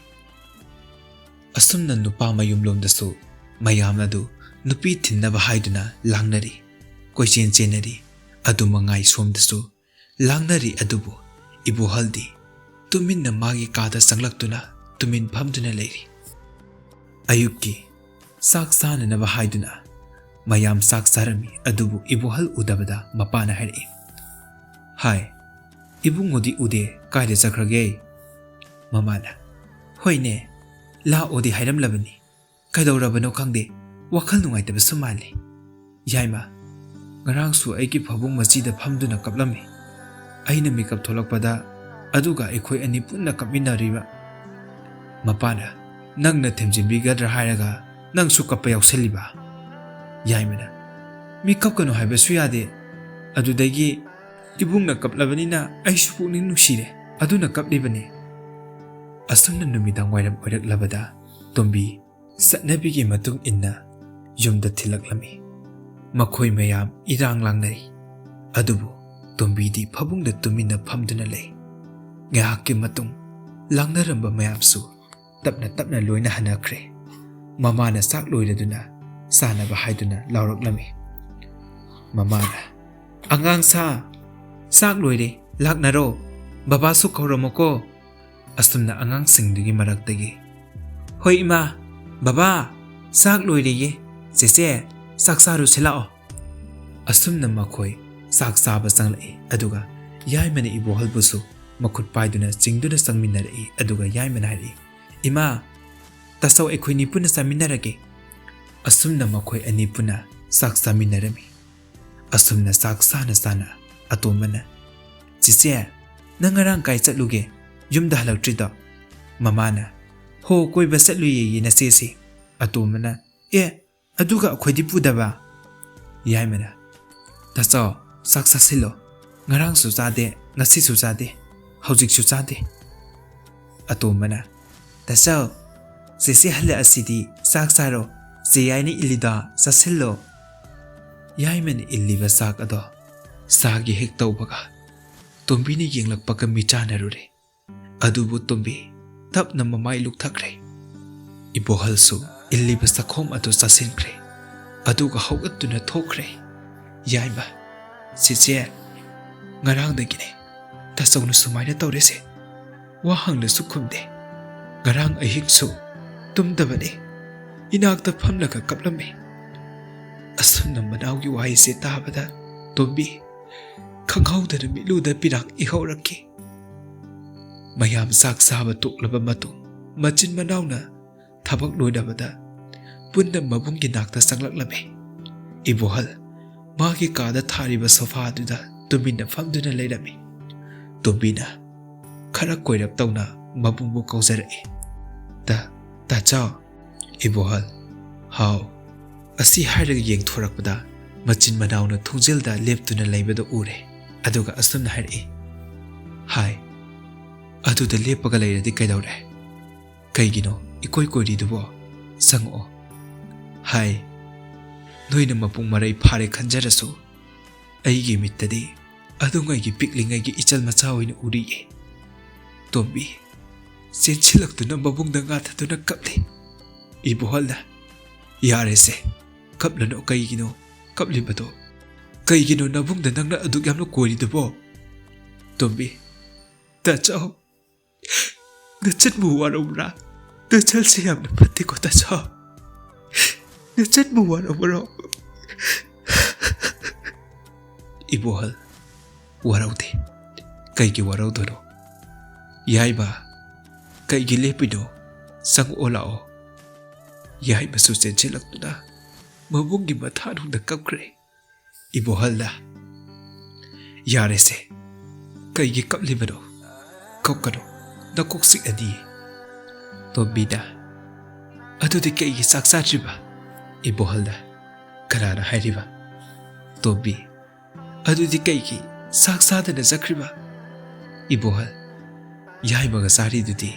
ꯑꯁꯨꯝꯅ ꯅꯨꯄꯥ ꯃꯌꯨꯝꯂꯣꯝꯗꯁꯨ ꯃꯌꯥꯝ ꯑꯗꯨ ꯅꯨꯄꯤ ꯊꯤꯟꯅꯕ ꯍꯥꯏꯗꯨꯅ ꯂꯥꯡꯅꯔꯤ, ꯀꯣꯏꯆꯦꯟ ꯆꯦꯟꯅꯔꯤ꯫ ꯑꯗꯨ ꯃꯉꯥꯏ ꯁꯣꯝꯗꯁꯨ ꯂꯥꯡꯅꯔꯤ, ꯑꯗꯨꯕꯨ ꯏꯕꯣꯍꯜꯗꯤ ꯇꯨꯃꯤꯟꯅ ꯃꯥꯒꯤ ꯀꯥꯗ ꯆꯪꯂꯛꯇꯨꯅ ꯇꯨꯃꯤꯟ ꯐꯝꯗꯨꯅ ꯂꯩꯔꯤ꯫ ꯑꯌꯨꯛꯀꯤ ꯆꯥꯛ ꯆꯥꯅꯅꯕ ꯍꯥꯏꯗꯨꯅ ꯃꯌꯥꯝ ꯆꯥꯛ ꯆꯥꯔꯝꯃꯤ, ꯑꯗꯨꯕꯨ ꯏꯕꯣꯍꯜ ꯎꯗꯕꯗ ꯃꯄꯥꯅ ꯍꯥꯏꯔꯛꯏ, "ꯍꯥꯏ, ꯏꯕꯨꯡꯉꯣꯗꯤ ꯎꯗꯦ, ꯀꯥꯏꯗ ꯆꯠꯈ꯭ꯔꯒꯦ?" ꯃꯃꯥꯅ, "ꯍꯣꯏꯅꯦ, ꯂꯥꯛꯑꯣꯗꯤ ꯍꯥꯏꯔꯝꯂꯕꯅꯤ, ꯀꯩꯗꯧꯔꯕꯅꯣ ꯈꯪꯗꯦ, ꯋꯥꯈꯜ ꯅꯨꯡꯉꯥꯏꯇꯕꯁꯨ ꯃꯥꯜꯂꯤ꯫" ꯌꯥꯏꯃ, ꯉꯔꯥꯡꯁꯨ ꯑꯩꯒꯤ ꯐꯃꯨꯡ ꯃꯆꯤꯗ ꯐꯝꯗꯨꯅ ꯀꯞꯂꯝꯃꯤ꯫ ꯑꯩꯅ ꯃꯤꯀꯞ ꯊꯣꯛꯂꯛꯄꯗ, ꯑꯗꯨꯒ ꯑꯩꯈꯣꯏ ꯑꯅꯤ ꯄꯨꯟꯅ ꯀꯞꯃꯤꯟꯅꯔꯤꯕ꯫ ꯃꯄꯥꯅ, "ꯅꯪꯅ ꯊꯦꯝꯖꯤꯟꯕꯤꯒꯗ꯭ꯔꯥ ꯍꯥꯏꯔꯒ ꯅꯪꯁꯨ ꯀꯞꯄ ꯌꯥꯎꯁꯜꯂꯤꯕ?" ꯌꯥꯏꯃꯅ, "ꯃꯤ ꯀꯞꯀꯅꯨ ꯍꯥꯏꯕꯁꯨ ꯌꯥꯗꯦ꯫ ꯑꯗꯨꯗꯒꯤ ꯏꯕꯨꯡꯅ ꯀꯞꯂꯕꯅꯤꯅ ꯑꯩꯁꯨ ꯄꯨꯛꯅꯤꯡ ꯅꯨꯡꯁꯤꯔꯦ, ꯑꯗꯨꯅ ꯀꯞꯂꯤꯕꯅꯤ꯫" ꯑꯁꯨꯝꯅ ꯅꯨꯃꯤꯗꯥꯡ ꯋꯥꯏꯔꯝ ꯑꯣꯏꯔꯛꯂꯕꯗ ꯇꯣꯝꯕꯤ ꯆꯠꯅꯕꯤꯒꯤ ꯃꯇꯨꯡ ꯏꯟꯅ ꯌꯨꯝꯗ ꯊꯤꯜꯂꯛꯂꯝꯃꯤ꯫ ꯃꯈꯣꯏ ꯃꯌꯥꯝ ꯏꯔꯥꯡ ꯂꯥꯡꯅꯔꯤ꯫ ꯑꯗꯨꯕꯨ ꯇꯣꯝꯕꯤꯗꯤ ꯐꯃꯨꯡꯗ ꯇꯨꯃꯤꯟꯅ ꯐꯝꯗꯨꯅ ꯂꯩ꯫ ꯉꯥꯏꯍꯥꯛꯀꯤ ꯃꯇꯨꯡ ꯂꯥꯡꯅꯔꯝꯕ ꯃꯌꯥꯝꯁꯨ ꯇꯞꯅ ꯇꯞꯅ ꯂꯣꯏꯅ ꯍꯟꯅꯈ꯭ꯔꯦ꯫ ꯃꯃꯥꯅ ꯆꯥꯛ ꯂꯣꯏꯔꯗꯨꯅ ꯆꯥꯅꯕ ꯍꯥꯏꯗꯨꯅ ꯂꯥꯎꯔꯛꯂꯝꯃꯤ꯫ ꯃꯃꯥꯅ, "ꯑꯉꯥꯡ ꯁꯥ, ꯆꯥꯛ ꯂꯣꯏꯔꯦ, ꯂꯥꯛꯅꯔꯣ, ꯕꯕꯥꯁꯨ ꯀꯧꯔꯝꯃꯣꯀꯣ꯫" ꯑꯁꯨꯝꯅ ꯑꯉꯥꯡꯁꯤꯡꯗꯨꯒꯤ ꯃꯔꯛꯇꯒꯤ, "ꯍꯣꯏ ꯏꯃꯥ, ꯕꯕꯥ, ꯆꯥꯛ ꯂꯣꯏꯔꯦꯌꯦ, ꯆꯦꯆꯦ, ꯆꯥꯛ ꯆꯥꯔꯨꯁꯤ ꯂꯥꯛꯑꯣ꯫" ꯑꯁꯨꯝꯅ ꯃꯈꯣꯏ ꯆꯥꯛ ꯆꯥꯕ ꯆꯪꯂꯛꯏ꯫ ꯑꯗꯨꯒ ꯌꯥꯏꯃꯅ ꯏꯕꯣꯍꯜꯕꯨꯁꯨ ꯃꯈꯨꯠ ꯄꯥꯏꯗꯨꯅ ꯆꯤꯡꯗꯨꯅ ꯆꯪꯃꯤꯟꯅꯔꯛꯏ꯫ ꯑꯗꯨꯒ ꯌꯥꯏꯃꯅ ꯍꯥꯏꯔꯛꯏ, "ꯏꯃꯥ, ꯇꯥꯆꯧ, ꯑꯩꯈꯣꯏꯅꯤ ꯄꯨꯟꯅ ꯆꯥꯃꯤꯟꯅꯔꯒꯦ꯫" ꯑꯁꯨꯝꯅ ꯃꯈꯣꯏ ꯑꯅꯤ ꯄꯨꯟꯅ ꯆꯥꯛ ꯆꯥꯃꯤꯟꯅꯔꯝꯃꯤ꯫ ꯑꯁꯨꯝꯅ ꯆꯥꯛ ꯆꯥꯅ ꯆꯥꯅ ꯑꯇꯣꯝꯕꯅ, "ꯆꯦꯆꯦ, ꯅꯪ ꯉꯔꯥꯡ ꯀꯥꯏ ꯆꯠꯂꯨꯒꯦ? ꯌꯨꯝꯗ ꯍꯜꯂꯛꯇ꯭ꯔꯤꯗꯣ?" ꯃꯃꯥꯅ, "ꯍꯣ, ꯀꯣꯏꯕ ꯆꯠꯂꯨꯏꯌꯦ ꯅꯆꯦꯁꯤ꯫" ꯑꯇꯣꯝꯕꯅ, "ꯑꯦ, ꯑꯗꯨꯒ ꯑꯩꯈꯣꯏꯗꯤ ꯄꯨꯗꯕ?" ꯌꯥꯏꯃꯅ, "ꯇꯥꯆꯧ, ꯆꯥꯛ ꯆꯥꯁꯤꯜꯂꯣ꯫ ꯉꯔꯥꯡꯁꯨ ꯆꯥꯗꯦ, ꯉꯁꯤꯁꯨ ꯆꯥꯗꯦ, ꯍꯧꯖꯤꯛꯁꯨ ꯆꯥꯗꯦ꯫" ꯑꯇꯣꯝꯕꯅ, "ꯇꯥꯆꯧ, ꯆꯦꯆꯦ ꯍꯜꯂꯛꯑꯁꯤꯗꯤ ꯆꯥꯛ ꯆꯥꯔꯣ, ꯆꯦ ꯌꯥꯏꯅ ꯏꯜꯂꯤꯗꯣ ꯆꯥꯁꯤꯜꯂꯣ꯫" ꯌꯥꯏꯃꯅ ꯏꯜꯂꯤꯕ ꯆꯥꯛ ꯑꯗꯣ ꯆꯥꯒꯦ ꯍꯦꯛ ꯇꯧꯕꯒ ꯇꯣꯝꯕꯤꯅ ꯌꯦꯡꯂꯛꯄꯒ ꯃꯤꯠ ꯆꯥꯟꯅꯔꯨꯔꯦ꯫ ꯑꯗꯨꯕꯨ ꯇꯣꯝꯕꯤ ꯇꯞꯅ ꯃꯃꯥꯏ ꯂꯨꯛꯊꯈ꯭ꯔꯦ꯫ ꯏꯕꯣꯍꯜꯁꯨ ꯏꯜꯂꯤꯕ ꯆꯥꯛꯈꯣꯝ ꯑꯗꯨ ꯆꯥꯁꯤꯟꯈ꯭ꯔꯦ꯫ ꯑꯗꯨꯒ ꯍꯧꯒꯠꯇꯨꯅ ꯊꯣꯛꯈ꯭ꯔꯦ꯫ ꯌꯥꯏꯃ, "ꯆꯦꯆꯦ, ꯉꯔꯥꯡꯗꯒꯤꯅꯦ ꯇꯥꯆꯧꯅ ꯁꯨꯃꯥꯏꯅ ꯇꯧꯔꯤꯁꯦ꯫ ꯋꯥ ꯍꯪꯂꯁꯨ ꯈꯨꯝꯗꯦ꯫ ꯉꯔꯥꯡ ꯑꯍꯤꯡꯁꯨ ꯇꯨꯝꯗꯕꯅꯤ꯫ ꯏꯅꯥꯛꯇ ꯐꯝꯂꯒ ꯀꯞꯂꯝꯃꯤ꯫" ꯑꯁꯨꯝꯅ ꯃꯅꯥꯎꯒꯤ ꯋꯥꯍꯩꯁꯦ ꯇꯥꯕꯗ ꯇꯣꯝꯕꯤ ꯈꯪꯍꯧꯗꯅ ꯃꯤꯠꯂꯨꯗ ꯄꯤꯔꯥꯡ ꯏꯍꯧꯔꯛꯈꯤ꯫ ꯃꯌꯥꯝ ꯆꯥꯛ ꯆꯥꯕ ꯇꯣꯛꯂꯕ ꯃꯇꯨꯡ ꯃꯆꯤꯟ ꯃꯅꯥꯎꯅ ꯊꯕꯛ ꯂꯣꯏꯅꯕꯗ ꯄꯨꯟꯅ ꯃꯕꯨꯡꯒꯤ ꯅꯥꯛꯇ ꯆꯪꯂꯛꯂꯝꯃꯤ꯫ ꯏꯕꯣꯍꯜ ꯃꯥꯒꯤ ꯀꯥꯗ ꯊꯥꯔꯤꯕ ꯁꯣꯐꯥ ꯑꯗꯨꯗ ꯇꯨꯃꯤꯟꯅ ꯐꯝꯗꯨꯅ ꯂꯩꯔꯝꯃꯤ꯫ ꯇꯣꯝꯕꯤꯅ ꯈꯔ ꯀꯣꯏꯔꯞ ꯇꯧꯅ ꯃꯕꯨꯡꯕꯨ ꯀꯧꯖꯔꯛꯏ꯫ "ꯇꯥꯆꯧ!" ꯏꯕꯣꯍꯜ, "ꯍꯥꯎ?" ꯑꯁꯤ ꯍꯥꯏꯔꯒ ꯌꯦꯡꯊꯣꯔꯛꯄꯗ ꯃꯆꯤꯟ ꯃꯅꯥꯎꯅ ꯊꯣꯡꯖꯤꯜꯗ ꯂꯦꯞꯇꯨꯅ ꯂꯩꯕꯗꯨ ꯎꯔꯦ꯫ ꯑꯗꯨꯒ ꯑꯁꯨꯝꯅ ꯍꯥꯏꯔꯛꯏ, "ꯍꯥꯏ, ꯑꯗꯨꯗ ꯂꯦꯞꯄꯒ ꯂꯩꯔꯗꯤ ꯀꯩꯗꯧꯔꯦ? ꯀꯩꯒꯤꯅꯣ ꯏꯀꯣꯏ ꯀꯣꯏꯔꯤꯗꯨꯕꯣ? ꯆꯪꯉꯛꯑꯣ꯫ ꯍꯥꯏ, ꯅꯣꯏꯅ ꯃꯄꯨꯡ ꯃꯔꯩ ꯐꯥꯔꯦ ꯈꯟꯖꯔꯁꯨ, ꯑꯩꯒꯤ ꯃꯤꯠꯇꯗꯤ ꯑꯗꯨꯉꯩꯒꯤ ꯄꯤꯛꯂꯤꯉꯩꯒꯤ ꯏꯆꯜ ꯃꯆꯥ ꯑꯣꯏꯅ ꯎꯔꯤꯌꯦ꯫" ꯇꯣꯝꯕꯤ, ꯆꯦꯟꯁꯤꯜꯂꯛꯇꯨꯅ ꯃꯕꯨꯡꯗ ꯉꯥꯊꯗꯨꯅ ꯀꯞꯂꯤ꯫ ꯏꯕꯣꯍꯜꯅ, "ꯌꯥꯔꯦꯁꯦ, ꯀꯞꯂꯅꯨ꯫ ꯀꯩꯒꯤꯅꯣ ꯀꯞꯂꯤꯕꯗꯣ? ꯀꯩꯒꯤꯅꯣ ꯅꯕꯨꯡꯗ ꯅꯪꯅ ꯑꯗꯨꯛ ꯌꯥꯝꯅ ꯀꯣꯏꯔꯤꯗꯨꯕꯣ?" ꯇꯣꯝꯕꯤ, "ꯇꯥꯆꯧ, ꯅꯆꯟꯕꯨ ꯋꯥꯔꯧꯕ꯭ꯔꯥ? ꯅꯆꯜꯁꯦ ꯌꯥꯝꯅ ꯐꯠꯇꯦꯀꯣ, ꯇꯥꯆꯧ꯫ ꯅꯆꯟꯕꯨ ꯋꯥꯔꯧꯕ꯭ꯔꯣ?" ꯏꯕꯣꯍꯜ, "ꯋꯥꯔꯧꯗꯦ꯫ ꯀꯩꯒꯤ ꯋꯥꯔꯧꯗꯣꯏꯅꯣ? ꯌꯥꯏꯃ, ꯀꯩꯒꯤ ꯂꯦꯞꯄꯤꯅꯣ? ꯆꯪꯉꯛꯑꯣ ꯂꯥꯛꯑꯣ꯫" ꯌꯥꯏꯃꯁꯨ ꯆꯦꯟꯁꯤꯜꯂꯛꯇꯨꯅ ꯃꯕꯨꯡꯒꯤ ꯃꯊꯥꯅꯨꯡꯗ ꯀꯞꯈ꯭ꯔꯦ꯫ ꯏꯕꯣꯍꯜꯅ, "ꯌꯥꯔꯦꯁꯦ, ꯀꯩꯒꯤ ꯀꯞꯂꯤꯕꯅꯣ? ꯀꯞꯀꯅꯨ, ꯅꯀꯣꯛ ꯆꯤꯛꯑꯅꯤ꯫" ꯇꯣꯝꯕꯤꯅ, "ꯑꯗꯨꯗꯤ ꯀꯩꯒꯤ ꯆꯥꯛ ꯆꯥꯗ꯭ꯔꯤꯕ?" ꯏꯕꯣꯍꯜꯅ, "ꯀꯅꯥꯅ ꯍꯥꯏꯔꯤꯕ?" ꯇꯣꯝꯕꯤ, "ꯑꯗꯨꯗꯤ ꯀꯩꯒꯤ ꯆꯥꯛ ꯆꯥꯗꯅ ꯆꯠꯈ꯭ꯔꯤꯕ?" ꯏꯕꯣꯍꯜ, "ꯌꯥꯏꯃꯒ ꯆꯥꯔꯤꯗꯨꯗꯤ꯫"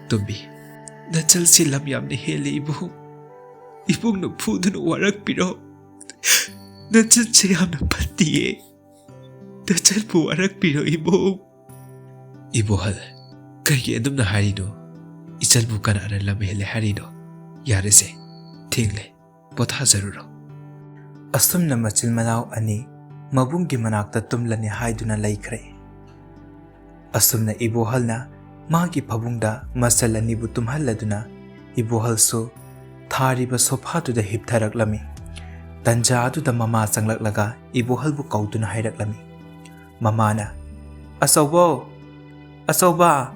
ꯇꯣꯝꯕꯤ, "ꯅꯆꯜꯁꯤ ꯂꯝ ꯌꯥꯝꯅ ꯍꯦꯜꯂꯦ ꯏꯕꯨꯡ꯫ ꯏꯕꯨꯡꯅ ꯐꯨꯗꯨꯅ ꯋꯥꯔꯛꯄꯤꯔꯣ꯫ ꯅꯆꯜꯁꯤ ꯌꯥꯝꯅ ꯐꯠꯇꯤꯌꯦ꯫ ꯅꯆꯜꯕꯨ ꯋꯥꯔꯛꯄꯤꯔꯣ ꯏꯕꯨꯡ꯫" ꯏꯕꯣꯍꯜ, "ꯀꯩꯒꯤ ꯑꯗꯨꯝꯅ ꯍꯥꯏꯔꯤꯅꯣ? ꯏꯆꯜꯕꯨ ꯀꯅꯥꯅ ꯂꯝ ꯍꯦꯜꯂꯦ ꯍꯥꯏꯔꯤꯅꯣ? ꯌꯥꯔꯦꯁꯦ, ꯊꯦꯡꯂꯦ, ꯄꯣꯊꯥꯖꯔꯨꯔꯣ꯫" ꯑꯁꯨꯝꯅ ꯃꯆꯤꯟ ꯃꯅꯥꯎ ꯑꯅꯤ ꯃꯕꯨꯡꯒꯤ ꯃꯅꯥꯛꯇ ꯇꯨꯝꯂꯅꯤ ꯍꯥꯏꯗꯨꯅ ꯂꯩꯈ꯭ꯔꯦ꯫ ꯑꯁꯨꯝꯅ ꯏꯕꯣꯍꯜꯅ ꯃꯥꯒꯤ ꯐꯃꯨꯡꯗ ꯃꯆꯜ ꯑꯅꯤꯕꯨ ꯇꯨꯝꯍꯜꯂꯗꯨꯅ ꯏꯕꯣꯍꯜꯁꯨ ꯊꯥꯔꯤꯕ ꯁꯣꯐꯥꯗꯨꯗ ꯍꯤꯞꯊꯔꯛꯂꯝꯃꯤ꯫ ꯇꯟꯖꯥ ꯑꯗꯨꯗ ꯃꯃꯥ ꯆꯪꯂꯛꯂꯒ ꯏꯕꯣꯍꯜꯕꯨ ꯀꯧꯗꯨꯅ ꯍꯥꯏꯔꯛꯂꯝꯃꯤ꯫ ꯃꯃꯥꯅ, "ꯑꯆꯧꯕꯧ, ꯑꯆꯧꯕ,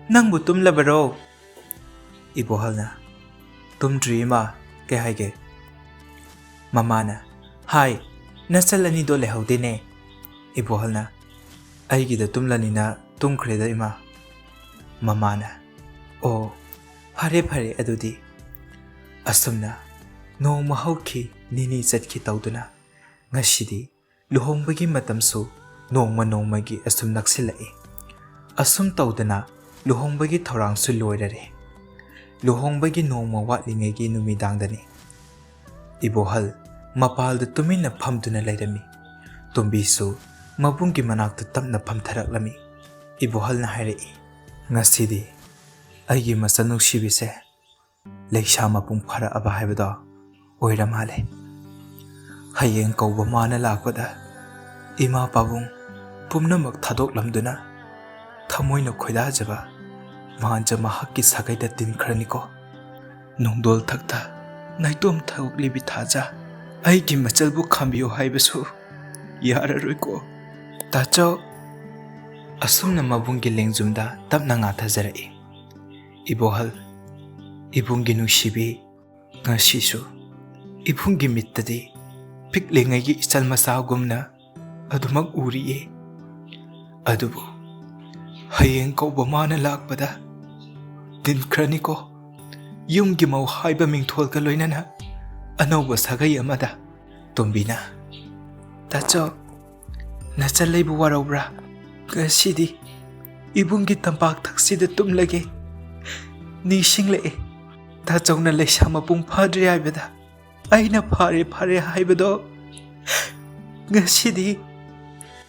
ꯅꯪꯕꯨ ꯇꯨꯝꯂꯕꯔꯣ?" ꯏꯕꯣꯍꯜꯅ, "ꯇꯨꯝꯗ꯭ꯔꯤ ꯏꯃꯥ, ꯀꯩ ꯍꯥꯏꯒꯦ?" ꯃꯃꯥꯅ, "ꯍꯥꯏ, ꯅꯆꯜ ꯑꯅꯤꯗꯣ ꯂꯩꯍꯧꯗꯦꯅꯦ꯫" ꯏꯕꯣꯍꯜꯅ, "ꯑꯩꯒꯤꯗ ꯇꯨꯝꯂꯅꯤꯅ ꯇꯨꯝꯈ꯭ꯔꯦꯗ ꯏꯃꯥ꯫" ꯃꯃꯥꯅ, "ꯑꯣ, "ꯐꯔꯦ, ꯐꯔꯦ, ꯑꯗꯨꯗꯤ꯫" ꯑꯁꯨꯝꯅ ꯅꯣꯡꯃ ꯍꯧꯈꯤ, ꯅꯤꯅꯤ ꯆꯠꯈꯤ ꯇꯧꯗꯨꯅ ꯉꯁꯤꯗꯤ ꯂꯨꯍꯣꯡꯕꯒꯤ ꯃꯇꯝꯁꯨ ꯅꯣꯡꯃ ꯅꯣꯡꯃꯒꯤ ꯑꯁꯨꯝ ꯅꯛꯁꯤꯜꯂꯛꯏ꯫ ꯑꯁꯨꯝ ꯇꯧꯗꯅ ꯂꯨꯍꯣꯡꯕꯒꯤ ꯊꯧꯔꯥꯡꯁꯨ ꯂꯣꯏꯔꯔꯦ꯫ ꯂꯨꯍꯣꯡꯕꯒꯤ ꯅꯣꯡꯃ ꯋꯥꯠꯂꯤꯉꯩꯒꯤ ꯅꯨꯃꯤꯗꯥꯡꯗꯅꯤ꯫ ꯏꯕꯣꯍꯜ ꯃꯄꯥꯜꯗ ꯇꯨꯃꯤꯟꯅ ꯐꯝꯗꯨꯅ ꯂꯩꯔꯝꯃꯤ꯫ ꯇꯣꯝꯕꯤꯁꯨ ꯃꯕꯨꯡꯒꯤ ꯃꯅꯥꯛꯇ ꯇꯞꯅ ꯐꯝꯊꯔꯛꯂꯝꯃꯤ꯫ ꯏꯕꯣꯍꯜꯅ ꯍꯥꯏꯔꯛꯏ, "ꯉꯁꯤꯗꯤ ꯑꯩꯒꯤ ꯃꯆꯟ ꯅꯨꯡꯁꯤꯕꯤꯁꯦ ꯂꯩꯁꯥ ꯃꯄꯨꯡ ꯐꯥꯔꯛꯑꯕ ꯍꯥꯏꯕꯗꯣ ꯑꯣꯏꯔ ꯃꯥꯜꯂꯦ꯫ ꯍꯌꯦꯡ ꯀꯧꯕ ꯃꯥꯅ ꯂꯥꯛꯄꯗ ꯏꯃꯥ ꯄꯥꯕꯨꯡ ꯄꯨꯝꯅꯃꯛ ꯊꯥꯗꯣꯛꯂꯝꯗꯨꯅ ꯊꯃꯣꯏꯅ ꯈꯣꯏꯗꯥꯖꯕ ꯃꯥꯟꯖ ꯃꯍꯥꯛꯀꯤ ꯁꯥꯒꯩꯗ ꯇꯤꯟꯈ꯭ꯔꯅꯤꯀꯣ꯫ ꯅꯨꯡꯗꯣꯜ ꯊꯛꯇ ꯅꯥꯏꯇꯣꯝ ꯊꯧꯂꯤꯕꯤ ꯊꯥꯖ, ꯑꯩꯒꯤ ꯃꯆꯜꯕꯨ ꯈꯥꯝꯕꯤꯌꯨ ꯍꯥꯏꯕꯁꯨ ꯌꯥꯔꯔꯣꯏꯀꯣ ꯇꯥꯆꯧ꯫" ꯑꯁꯨꯝꯅ ꯃꯕꯨꯡꯒꯤ ꯂꯦꯡꯖꯨꯝꯗ ꯇꯞꯅ ꯉꯥꯊꯖꯔꯛꯏ꯫ ꯏꯕꯣꯍꯜ, ꯏꯕꯨꯡꯒꯤ ꯅꯨꯡꯁꯤꯕꯤ, ꯉꯁꯤꯁꯨ ꯏꯕꯨꯡꯒꯤ ꯃꯤꯠꯇꯗꯤ ꯄꯤꯛꯂꯤꯉꯩꯒꯤ ꯏꯆꯜ ꯃꯆꯥꯒꯨꯝꯅ ꯑꯗꯨꯃꯛ ꯎꯔꯤꯌꯦ꯫ ꯑꯗꯨꯕꯨ ꯍꯌꯦꯡ ꯀꯧꯕ ꯃꯥꯅ ꯂꯥꯛꯄꯗ ꯇꯤꯟꯈ꯭ꯔꯅꯤꯀꯣ꯫ ꯌꯨꯝꯒꯤ ꯃꯧ ꯍꯥꯏꯕ ꯃꯤꯡꯊꯣꯜꯒ ꯂꯣꯏꯅꯅ ꯑꯅꯧꯕ ꯁꯥꯒꯩ ꯑꯃꯗ꯫ ꯇꯣꯝꯕꯤꯅ, "ꯇꯥꯆꯧ, ꯅꯆꯜ ꯂꯩꯕꯨ ꯋꯥꯔꯧꯕ꯭ꯔꯥ? ꯉꯁꯤꯗꯤ ꯏꯕꯨꯡꯒꯤ ꯇꯝꯄꯥꯛ ꯊꯛꯁꯤꯗ ꯇꯨꯝꯂꯒꯦ꯫ ꯅꯤꯡꯁꯤꯡꯂꯛꯑꯦ, ꯇꯥꯆꯧꯅ ꯂꯩꯁꯥ ꯃꯄꯨꯡ ꯐꯥꯗ꯭ꯔꯤ ꯍꯥꯏꯕꯗ ꯑꯩꯅ ꯐꯥꯔꯦ ꯐꯥꯔꯦ ꯍꯥꯏꯕꯗꯣ꯫ ꯉꯁꯤꯗꯤ,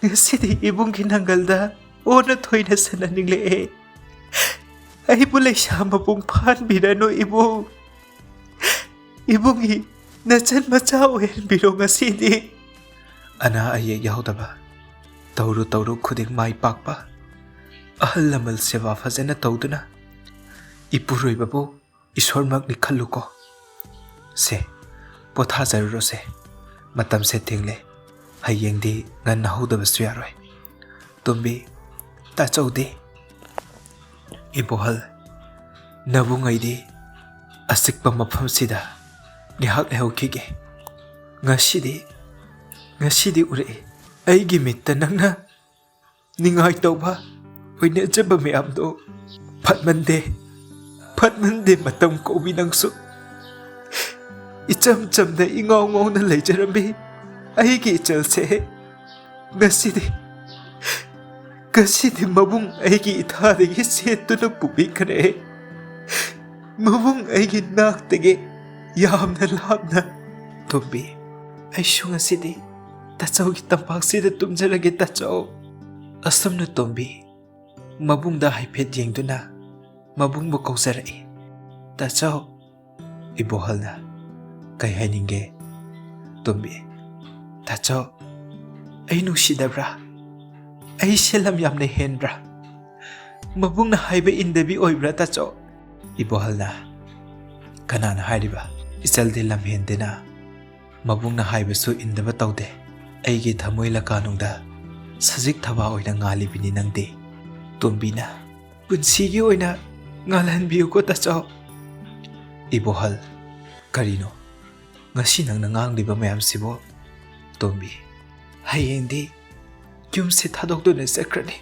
ꯉꯁꯤꯗꯤ ꯏꯕꯨꯡꯒꯤ ꯅꯪꯒꯜꯗ ꯑꯣꯟꯅ ꯊꯣꯏꯅ ꯁꯟꯅꯅꯤꯡꯂꯛꯑꯦ꯫ ꯑꯩꯕꯨ ꯂꯩꯁꯥ ꯃꯄꯨꯡ ꯐꯥꯍꯟꯕꯤꯔꯅꯨ ꯏꯕꯨꯡ꯫ ꯏꯕꯨꯡꯒꯤ ꯅꯆꯟ ꯃꯆꯥ ꯑꯣꯏꯍꯟꯕꯤꯔꯣ ꯉꯁꯤꯗꯤ꯫" ꯑꯅꯥ ꯑꯌꯦꯛ ꯌꯥꯎꯗꯕ, ꯇꯧꯔꯨ ꯇꯧꯔꯨ ꯈꯨꯗꯤꯡ ꯃꯥꯏ ꯄꯥꯛꯄ, ꯑꯍꯜ ꯂꯃꯟ ꯁꯦꯕꯥ ꯐꯖꯅ ꯇꯧꯗꯨꯅ ꯏꯄꯨꯔꯣꯏꯕꯕꯨ ꯏꯁꯣꯔꯃꯛꯅꯤ ꯈꯜꯂꯨꯀꯣ꯫ ꯁꯦ, ꯄꯣꯊꯥꯖꯔꯨꯔꯣꯁꯦ꯫ ꯃꯇꯝꯁꯦ ꯊꯦꯡꯂꯦ꯫ ꯍꯌꯦꯡꯗꯤ ꯉꯟꯅ ꯍꯧꯗꯕꯁꯨ ꯌꯥꯔꯣꯏ꯫ ꯇꯣꯝꯕꯤ, ꯇꯥꯆꯧꯗꯤ? ꯏꯕꯣꯍꯜ, ꯅꯕꯨꯡ ꯑꯩꯗꯤ ꯑꯆꯤꯛꯄ ꯃꯐꯝꯁꯤꯗ ꯉꯥꯏꯍꯥꯛ ꯂꯩꯍꯧꯈꯤꯒꯦ꯫ ꯉꯁꯤꯗꯤ, ꯉꯁꯤꯗꯤ ꯎꯔꯛꯏ꯫ ꯑꯩꯒꯤ ꯃꯤꯠꯇ ꯅꯪꯅ ꯅꯤꯡꯉꯥꯏ ꯇꯧꯕ ꯑꯣꯏꯅꯖꯕ ꯃꯌꯥꯝꯗꯣ ꯐꯠꯃꯟꯗꯦ꯫ ꯐꯠꯃꯟꯗꯦ ꯃꯇꯝ ꯀꯧꯕꯤ ꯅꯪꯁꯨ꯫ ꯏꯆꯝ ꯆꯝꯅ ꯏꯉꯥꯎ ꯉꯥꯎꯅ ꯂꯩꯖꯔꯝꯃꯤ ꯑꯩꯒꯤ ꯏꯆꯜꯁꯦ꯫ ꯉꯁꯤꯗꯤ, ꯉꯁꯤꯗꯤ ꯃꯕꯨꯡ ꯑꯩꯒꯤ ꯏꯊꯥꯗꯒꯤ ꯁꯦꯠꯇꯨꯅ ꯄꯨꯕꯤꯈ꯭ꯔꯦ꯫ ꯃꯕꯨꯡ ꯑꯩꯒꯤ ꯅꯥꯛꯇꯒꯤ ꯌꯥꯝꯅ ꯂꯥꯞꯅ꯫ ꯇꯣꯝꯕꯤ, ꯑꯩꯁꯨ ꯉꯁꯤꯗꯤ ꯇꯥꯆꯧꯒꯤ ꯇꯝꯄꯥꯛꯁꯤꯗ ꯇꯨꯝꯖꯔꯒꯦ ꯇꯥꯆꯧ꯫ ꯑꯁꯨꯝꯅ ꯇꯣꯝꯕꯤ ꯃꯕꯨꯡꯗ ꯍꯥꯏꯐꯦꯠ ꯌꯦꯡꯗꯨꯅ ꯃꯕꯨꯡꯕꯨ ꯀꯧꯖꯔꯛꯏ꯫ ꯇꯥꯆꯧ꯫ ꯏꯕꯣꯍꯜꯅ, ꯀꯩ ꯍꯥꯏꯅꯤꯡꯒꯦ? ꯇꯣꯝꯕꯤ, ꯇꯥꯆꯧ, ꯑꯩ ꯅꯨꯡꯁꯤꯗꯕ꯭ꯔꯥ? ꯑꯩꯁꯦ ꯂꯝ ꯌꯥꯝꯅ ꯍꯦꯟꯕ꯭ꯔꯥ? ꯃꯕꯨꯡꯅ ꯍꯥꯏꯕ ꯏꯟꯗꯕꯤ ꯑꯣꯏꯕ꯭ꯔꯥ ꯇꯥꯆꯧ? ꯏꯕꯣꯍꯜꯅ, ꯀꯅꯥꯅ ꯍꯥꯏꯔꯤꯕ? ꯏꯆꯜꯗꯤ ꯂꯝ ꯍꯦꯟꯗꯦꯅ꯫ ꯃꯕꯨꯡꯅ ꯍꯥꯏꯕꯁꯨ ꯏꯟꯗꯕ ꯇꯧꯗꯦ꯫ ꯑꯩꯒꯤ ꯊꯃꯣꯏ ꯂꯀꯥꯅꯨꯡꯗ ꯁꯖꯤꯛ ꯊꯕꯥ ꯑꯣꯏꯅ ꯉꯥꯜꯂꯤꯕꯅꯤ ꯅꯪꯗꯤ꯫ ꯇꯣꯝꯕꯤꯅ, ꯄꯨꯟꯁꯤꯒꯤ ꯑꯣꯏꯅ ꯉꯥꯜꯍꯟꯕꯤꯌꯨꯀꯣ ꯇꯥꯆꯧ꯫ ꯏꯕꯣꯍꯜ, ꯀꯔꯤꯅꯣ ꯉꯁꯤ ꯅꯪꯅ ꯉꯥꯡꯂꯤꯕ ꯃꯌꯥꯝꯁꯤꯕꯣ? ꯇꯣꯝꯕꯤ, ꯍꯌꯦꯡꯗꯤ ꯌꯨꯝꯁꯦ ꯊꯥꯗꯣꯛꯇꯨꯅ ꯆꯠꯈ꯭ꯔꯅꯤ꯫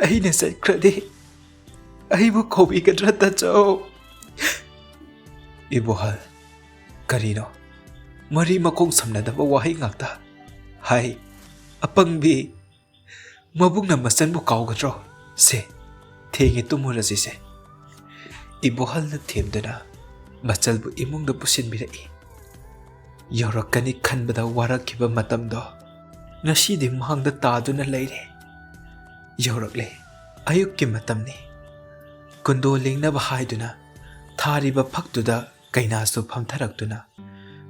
ꯑꯩꯅ ꯆꯠꯈ꯭ꯔꯗꯤ ꯑꯩꯕꯨ ꯀꯧꯕꯤꯒꯗ꯭ꯔꯥ ꯇꯥꯆꯧ? ꯏꯕꯣꯍꯜ, ꯀꯔꯤꯅꯣ? ꯃꯔꯤ ꯃꯈꯣꯡ ꯁꯝꯅꯗꯕ ꯋꯥꯍꯩ ꯉꯥꯛꯇ꯫ ꯍꯥꯏ, ꯑꯄꯪꯕꯤ, ꯃꯕꯨꯡꯅ ꯃꯆꯟꯕꯨ ꯀꯥꯎꯒꯗ꯭ꯔꯣ? ꯁꯦ, ꯊꯦꯡꯉꯦ, ꯇꯨꯝꯃꯨꯔꯁꯤꯁꯦ꯫ ꯏꯕꯣꯍꯜꯅ ꯊꯦꯝꯗꯨꯅ ꯃꯆꯜꯕꯨ ꯏꯃꯨꯡꯗ ꯄꯨꯁꯤꯟꯕꯤꯔꯛꯏ꯫ ꯌꯧꯔꯛꯀꯅꯤ ꯈꯟꯕꯗ ꯋꯥꯔꯛꯈꯤꯕ ꯃꯇꯝꯗꯣ ꯉꯁꯤꯗꯤ ꯃꯥꯡꯗ ꯇꯥꯗꯨꯅ ꯂꯩꯔꯦ꯫ ꯌꯧꯔꯛꯂꯦ꯫ ꯑꯌꯨꯛꯀꯤ ꯃꯇꯝꯅꯤ꯫ ꯀꯨꯟꯗꯣ ꯂꯦꯡꯅꯕ ꯍꯥꯏꯗꯨꯅ ꯊꯥꯔꯤꯕ ꯐꯛꯇꯨꯗ ꯀꯩꯅꯥꯁꯨ ꯐꯝꯊꯔꯛꯇꯨꯅ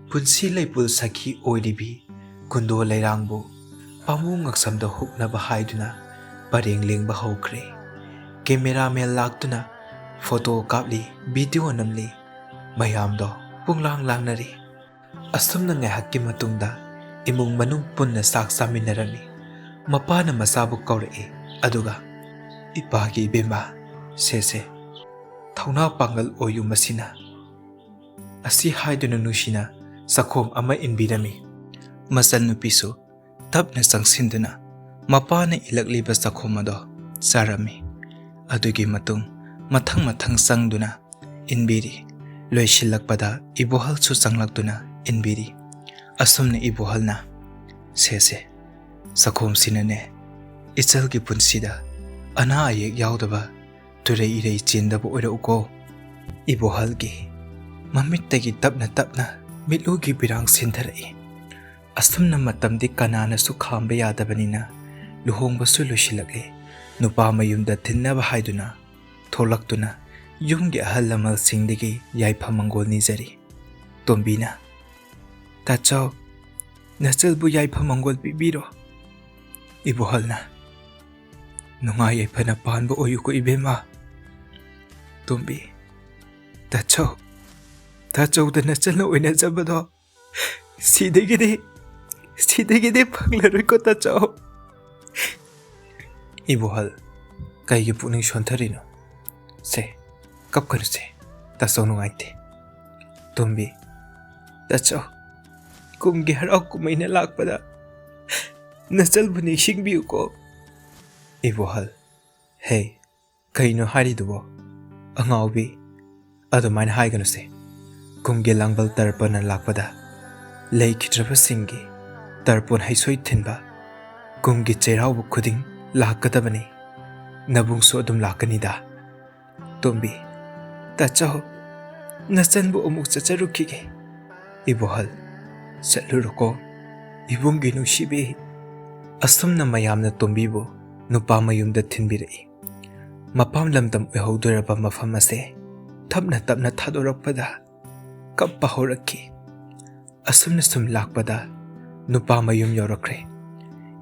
ꯄꯨꯟꯁꯤ ꯂꯩꯄꯨꯜ ꯁꯈꯤ ꯑꯣꯏꯔꯤꯕꯤ ꯀꯨꯟꯗꯣ ꯂꯩꯔꯥꯡꯕꯨ ꯄꯥꯝꯃꯨ ꯉꯛꯁꯝꯗ ꯍꯨꯛꯅꯕ ꯍꯥꯏꯗꯨꯅ ꯄꯔꯦꯡ ꯂꯦꯡꯕ ꯍꯧꯈ꯭ꯔꯦ꯫ ꯀꯦꯃꯦꯔꯥꯃꯦꯟ ꯂꯥꯛꯇꯨꯅ ꯐꯣꯇꯣ ꯀꯥꯞꯂꯤ, ꯚꯤꯗꯤꯑꯣ ꯅꯝꯂꯤ꯫ ꯃꯌꯥꯝꯗꯣ ꯄꯨꯡꯂꯥꯡ ꯂꯥꯡꯅꯔꯤ꯫ ꯑꯁꯨꯝꯅ ꯉꯥꯏꯍꯥꯛꯀꯤ ꯃꯇꯨꯡꯗ ꯏꯃꯨꯡ ꯃꯅꯨꯡ ꯄꯨꯟꯅ ꯆꯥꯛ ꯆꯥꯃꯤꯟꯅꯔꯝꯃꯤ꯫ ꯃꯄꯥꯅ ꯃꯆꯥꯕꯨ ꯀꯧꯔꯛꯏ, ꯑꯗꯨꯒ, "ꯏꯄꯥꯒꯤ ꯏꯕꯦꯝꯃ, ꯁꯦ, ꯁꯦ, ꯊꯧꯅꯥ ꯄꯥꯡꯒꯜ ꯑꯣꯏꯌꯨ ꯃꯁꯤꯅ"꯫ ꯑꯁꯤ ꯍꯥꯏꯗꯨꯅ ꯅꯨꯡꯁꯤꯅ ꯆꯥꯛꯈꯣꯝ ꯑꯃ ꯏꯟꯕꯤꯔꯝꯃꯤ꯫ ꯃꯆꯜꯅꯨꯄꯤꯁꯨ ꯇꯞꯅ ꯆꯪꯁꯤꯟꯗꯨꯅ ꯃꯄꯥꯅ ꯏꯜꯂꯛꯂꯤꯕ ꯆꯥꯛꯈꯣꯝ ꯑꯗꯣ ꯆꯥꯔꯝꯃꯤ꯫ ꯑꯗꯨꯒꯤ ꯃꯇꯨꯡ ꯃꯊꯪ ꯃꯊꯪ ꯆꯪꯗꯨꯅ ꯏꯟꯕꯤꯔꯤ꯫ ꯂꯣꯏꯁꯤꯜꯂꯛꯄꯗ ꯏꯕꯣꯍꯜꯁꯨ ꯆꯪꯂꯛꯇꯨꯅ ꯏꯟꯕꯤꯔꯤ꯫ ꯑꯁꯨꯝꯅ ꯏꯕꯣꯍꯜꯅ, "ꯁꯦ ꯁꯦ, ꯆꯥꯛꯈꯣꯝꯁꯤꯅꯅꯦ, ꯏꯆꯜꯒꯤ ꯄꯨꯟꯁꯤꯗ ꯑꯅꯥ ꯑꯌꯦꯛ ꯌꯥꯎꯗꯕ, ꯇꯨꯔꯩ ꯏꯔꯩ ꯆꯦꯟꯗꯕ ꯑꯣꯏꯔꯛꯎꯀꯣ"꯫ ꯏꯕꯣꯍꯜꯒꯤ ꯃꯃꯤꯠꯇꯒꯤ ꯇꯞꯅ ꯇꯞꯅ ꯃꯤꯠꯂꯨꯒꯤ ꯄꯤꯔꯥꯡ ꯁꯤꯟꯊꯔꯛꯏ꯫ ꯑꯁꯨꯝꯅ ꯃꯇꯝꯗꯤ ꯀꯅꯥꯅꯁꯨ ꯈꯥꯝꯕ ꯌꯥꯗꯕꯅꯤꯅ ꯂꯨꯍꯣꯡꯕꯁꯨ ꯂꯣꯏꯁꯤꯜꯂꯛꯂꯦ꯫ ꯅꯨꯄꯥ ꯃꯌꯨꯝꯗ ꯊꯤꯟꯅꯕ ꯍꯥꯏꯗꯨꯅ ꯊꯣꯛꯂꯛꯇꯨꯅ ꯌꯨꯝꯒꯤ ꯑꯍꯜ ꯂꯃꯟꯁꯤꯡꯗꯒꯤ ꯌꯥꯏꯐ ꯃꯪꯒꯣꯜ ꯅꯤꯖꯔꯤ꯫ ꯇꯣꯝꯕꯤꯅ, "ꯇꯥꯆꯧ, ꯅꯆꯜꯕꯨ ꯌꯥꯏꯐ ꯃꯪꯒꯣꯜ ꯄꯤꯕꯤꯔꯣ"꯫ ꯏꯕꯣꯍꯜꯅ, "ꯅꯨꯡꯉꯥꯏ ꯌꯥꯏꯐꯅ ꯄꯥꯟꯕ ꯑꯣꯏꯌꯨꯀꯣ ꯏꯕꯦꯝꯃ"꯫ ꯇꯣꯝꯕꯤ, "ꯇꯥꯆꯧ, ꯇꯥꯆꯧꯗ ꯅꯆꯜꯅ ꯑꯣꯏꯅꯖꯕꯗꯣ ꯁꯤꯗꯒꯤꯗꯤ, ꯁꯤꯗꯒꯤꯗꯤ ꯐꯪꯂꯔꯣꯏꯀꯣ ꯇꯥꯆꯧ"꯫ ꯏꯕꯣꯍꯜ, "ꯀꯩꯒꯤ ꯄꯨꯛꯅꯤꯡ ꯁꯣꯟꯊꯔꯤꯅꯣ? ꯁꯦ, ꯀꯞꯀꯅꯨꯁꯦ, ꯇꯥꯆꯧ ꯅꯨꯡꯉꯥꯏꯇꯦ"꯫ ꯇꯣꯝꯕꯤ, "ꯇꯥꯆꯧ, ꯀꯨꯝꯒꯤ ꯍꯔꯥꯎ ꯀꯨꯝꯍꯩꯅ ꯂꯥꯛꯄꯗ ꯅꯆꯜꯕꯨ ꯅꯤꯡꯁꯤꯡꯕꯤꯌꯨꯀꯣ"꯫ ꯏꯕꯣꯍꯜ, "ꯍꯦ, ꯀꯩꯅꯣ ꯍꯥꯏꯔꯤꯗꯨꯕꯣ? ꯑꯉꯥꯎꯕꯤ, ꯑꯗꯨꯃꯥꯏꯅ ꯍꯥꯏꯒꯅꯨꯁꯦ꯫ ꯀꯨꯝꯒꯤ ꯂꯥꯡꯕꯜ ꯇꯔꯄꯅ ꯂꯥꯛꯄꯗ ꯂꯩꯈꯤꯗ꯭ꯔꯕꯁꯤꯡꯒꯤ ꯇꯔꯄꯣꯟ ꯍꯩꯁꯣꯏ ꯊꯤꯟꯕ ꯀꯨꯝꯒꯤ ꯆꯩꯔꯥꯎꯕ ꯈꯨꯗꯤꯡ ꯂꯥꯛꯀꯗꯕꯅꯤ꯫ ꯅꯕꯨꯡꯁꯨ ꯑꯗꯨꯝ ꯂꯥꯛꯀꯅꯤꯗ"꯫ ꯇꯣꯝꯕꯤ, "ꯇꯥꯆꯧ, ꯅꯆꯟꯕꯨ ꯑꯃꯨꯛ ꯆꯠꯆꯔꯨꯈꯤꯒꯦ"꯫ ꯏꯕꯣꯍꯜ, "ꯆꯠꯂꯨꯔꯣꯀꯣ, ꯏꯕꯨꯡꯒꯤ ꯅꯨꯡꯁꯤꯕꯤ"꯫ ꯑꯁꯨꯝꯅ ꯃꯌꯥꯝꯅ ꯇꯣꯝꯕꯤꯕꯨ ꯅꯨꯄꯥ ꯃꯌꯨꯝꯗ ꯊꯤꯟꯕꯤꯔꯛꯏ꯫ ꯃꯄꯥꯝ ꯂꯝꯗꯝ ꯑꯣꯏꯍꯧꯗꯣꯔꯕ ꯃꯐꯝ ꯑꯁꯦ ꯇꯞꯅ ꯇꯞꯅ ꯊꯥꯗꯣꯔꯛꯄꯗ ꯀꯞꯄ ꯍꯧꯔꯛꯈꯤ꯫ ꯑꯁꯨꯝꯅ ꯁꯨꯝ ꯂꯥꯛꯄꯗ ꯅꯨꯄꯥ ꯃꯌꯨꯝ ꯌꯧꯔꯛꯈ꯭ꯔꯦ꯫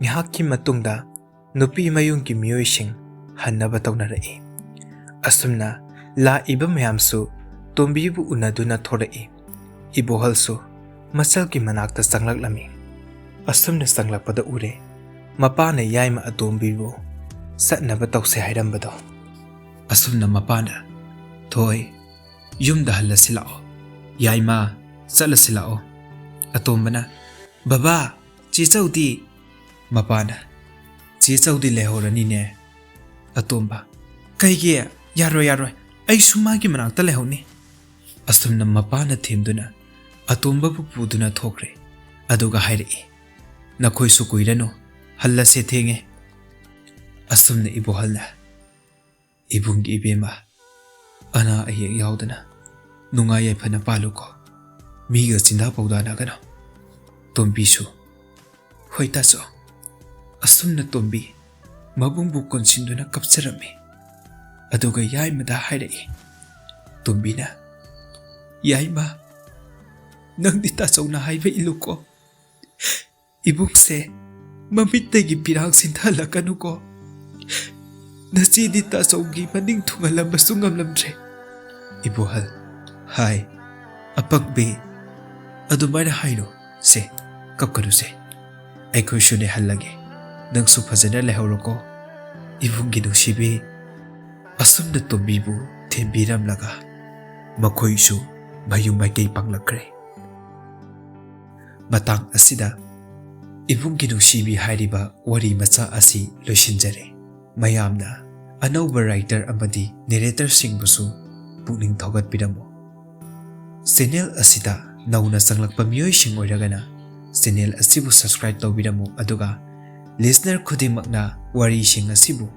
ꯉꯥꯏꯍꯥꯛꯀꯤ ꯃꯇꯨꯡꯗ ꯅꯨꯄꯤ ꯃꯌꯨꯝꯒꯤ ꯃꯤꯑꯣꯏꯁꯤꯡ ꯍꯟꯅꯕ ꯇꯧꯅꯔꯛꯏ꯫ ꯑꯁꯨꯝꯅ ꯂꯥꯛꯏꯕ ꯃꯌꯥꯝꯁꯨ ꯇꯣꯝꯕꯤꯕꯨ ꯎꯅꯗꯨꯅ ꯊꯣꯔꯛꯏ꯫ ꯏꯕꯣꯍꯜꯁꯨ ꯃꯆꯜꯒꯤ ꯃꯅꯥꯛꯇ ꯆꯪꯂꯛꯂꯝꯃꯤ꯫ ꯑꯁꯨꯝꯅ ꯆꯪꯂꯛꯄꯗ ꯎꯔꯦ, ꯃꯄꯥꯅ ꯌꯥꯏꯃ ꯑꯇꯣꯝꯕꯤꯕꯨ ꯆꯠꯅꯕ ꯇꯧꯁꯦ ꯍꯥꯏꯔꯝꯕꯗꯣ꯫ ꯑꯁꯨꯝꯅ ꯃꯄꯥꯅ, "ꯊꯣꯏ, ꯌꯨꯝꯗ ꯍꯜꯂꯁꯤ ꯂꯥꯛꯑꯣ꯫ ꯌꯥꯏꯃ, ꯆꯠꯂꯁꯤ ꯂꯥꯛꯑꯣ"꯫ ꯑꯇꯣꯝꯕꯅ, "ꯕꯕꯥ, ꯆꯦ ꯆꯧꯗꯤ?" ꯃꯄꯥꯅ, "ꯆꯦ ꯆꯧꯗꯤ ꯂꯩꯍꯧꯔꯅꯤꯅꯦ"꯫ ꯑꯇꯣꯝꯕ, "ꯀꯩꯒꯤ? "ꯌꯥꯔꯣꯏ, ꯌꯥꯔꯣꯏ, ꯑꯩꯁꯨ ꯃꯥꯒꯤ ꯃꯅꯥꯛꯇ ꯂꯩꯍꯧꯅꯤ"꯫ ꯑꯁꯨꯝꯅ ꯃꯄꯥꯅ ꯊꯦꯝꯗꯨꯅ ꯑꯇꯣꯝꯕꯕꯨ ꯄꯨꯗꯨꯅ ꯊꯣꯛꯈ꯭ꯔꯦ꯫ ꯑꯗꯨꯒ ꯍꯥꯏꯔꯛꯏ, "ꯅꯈꯣꯏꯁꯨ ꯀꯨꯏꯔꯅꯨ, ꯍꯜꯂꯁꯦ, ꯊꯦꯡꯉꯦ"꯫ ꯑꯁꯨꯝꯅ ꯏꯕꯣꯍꯜꯅ, "ꯏꯕꯨꯡꯒꯤ ꯏꯕꯦꯝꯃ, ꯑꯅꯥ ꯑꯌꯦꯛ ꯌꯥꯎꯗꯅ ꯅꯨꯡꯉꯥꯏ ꯌꯥꯏꯐꯅ ꯄꯥꯜꯂꯨꯀꯣ꯫ ꯃꯤꯒ ꯆꯤꯟꯗꯥ ꯄꯥꯎꯗꯥꯅꯒꯅꯨ"꯫ ꯇꯣꯝꯕꯤꯁꯨ, "ꯍꯣꯏ ꯇꯥꯆꯧ"꯫ ꯑꯁꯨꯝꯅ ꯇꯣꯝꯕꯤ ꯃꯕꯨꯡꯕꯨ ꯀꯣꯟꯁꯤꯟꯗꯨꯅ ꯀꯞꯆꯔꯝꯃꯤ꯫ ꯑꯗꯨꯒ ꯌꯥꯏꯃꯗ ꯍꯥꯏꯔꯛꯏ꯫ ꯇꯣꯝꯕꯤꯅ, "ꯌꯥꯏꯃ, ꯅꯪꯗꯤ ꯇꯥꯆꯧꯅ ꯍꯥꯏꯕ ꯏꯜꯂꯨꯀꯣ꯫ ꯏꯕꯨꯡꯁꯦ ꯃꯃꯤꯠꯇꯒꯤ ꯄꯤꯔꯥꯡ ꯁꯤꯟꯊꯍꯜꯂꯛꯀꯅꯨꯀꯣ꯫ ꯅꯆꯦꯗꯤ ꯇꯥꯆꯧꯒꯤ ꯃꯅꯤꯡ ꯊꯨꯡꯍꯜꯂꯝꯕꯁꯨ ꯉꯝꯂꯝꯗ꯭ꯔꯦ"꯫ ꯏꯕꯣꯍꯜ, "ꯍꯥꯏ, ꯑꯄꯪꯕꯤ, ꯑꯗꯨꯃꯥꯏꯅ ꯍꯥꯏꯅꯨ ꯁꯦ, ꯀꯞꯀꯅꯨꯁꯦ꯫ ꯑꯩꯈꯣꯏꯁꯨꯅꯦ ꯍꯜꯂꯒꯦ, ꯅꯪꯁꯨ ꯐꯖꯅ ꯂꯩꯍꯧꯔꯣꯀꯣ, ꯏꯕꯨꯡꯒꯤ ꯅꯨꯡꯁꯤꯕꯤ"꯫ ꯑꯁꯨꯝꯅ ꯇꯣꯝꯕꯤꯕꯨ ꯊꯦꯝꯕꯤꯔꯝꯂꯒ ꯃꯈꯣꯏꯁꯨ ꯃꯌꯨꯝ ꯃꯥꯏꯀꯩ ꯄꯥꯡꯂꯛꯈ꯭ꯔꯦ꯫ ꯃꯇꯥꯡ ꯑꯁꯤꯗ ꯏꯕꯨꯡꯒꯤ ꯅꯨꯡꯁꯤꯕꯤ ꯍꯥꯏꯔꯤꯕ ꯋꯥꯔꯤ ꯃꯆꯥ ꯑꯁꯤ ꯂꯣꯏꯁꯤꯟꯖꯔꯦ꯫ ꯃꯌꯥꯝꯅ ꯑꯅꯧꯕ writer ꯑꯃꯗꯤ narratorꯁꯤꯡꯕꯨꯁꯨ ꯄꯨꯛꯅꯤꯡ ꯊꯧꯒꯠꯄꯤꯔꯝꯃꯨ꯫ Channel ꯑꯁꯤꯗ ꯅꯧꯅ ꯆꯪꯂꯛꯄ ꯃꯤꯑꯣꯏꯁꯤꯡ ꯑꯣꯏꯔꯒꯅ channel ꯑꯁꯤꯕꯨ subscribe ꯇꯧꯕꯤꯔꯝꯃꯨ, ꯑꯗꯨꯒ listener ꯈꯨꯗꯤꯡꯃꯛꯅ ꯋꯥꯔꯤꯁꯤꯡ ꯑꯁꯤꯕꯨ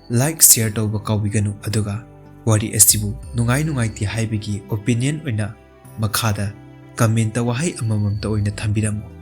like, share ꯇꯧꯕ ꯀꯥꯎꯕꯤꯒꯅꯨ, ꯑꯗꯨꯒ ꯋꯥꯔꯤ ꯑꯁꯤꯕꯨ ꯅꯨꯡꯉꯥꯏ ꯅꯨꯡꯉꯥꯏꯇꯦ ꯍꯥꯏꯕꯒꯤ opinion ꯑꯣꯏꯅ ꯃꯈꯥꯗ comment ꯋꯥꯍꯩ ꯑꯃꯃꯝꯇ ꯑꯣꯏꯅ ꯊꯝꯕꯤꯔꯝꯃꯨ꯫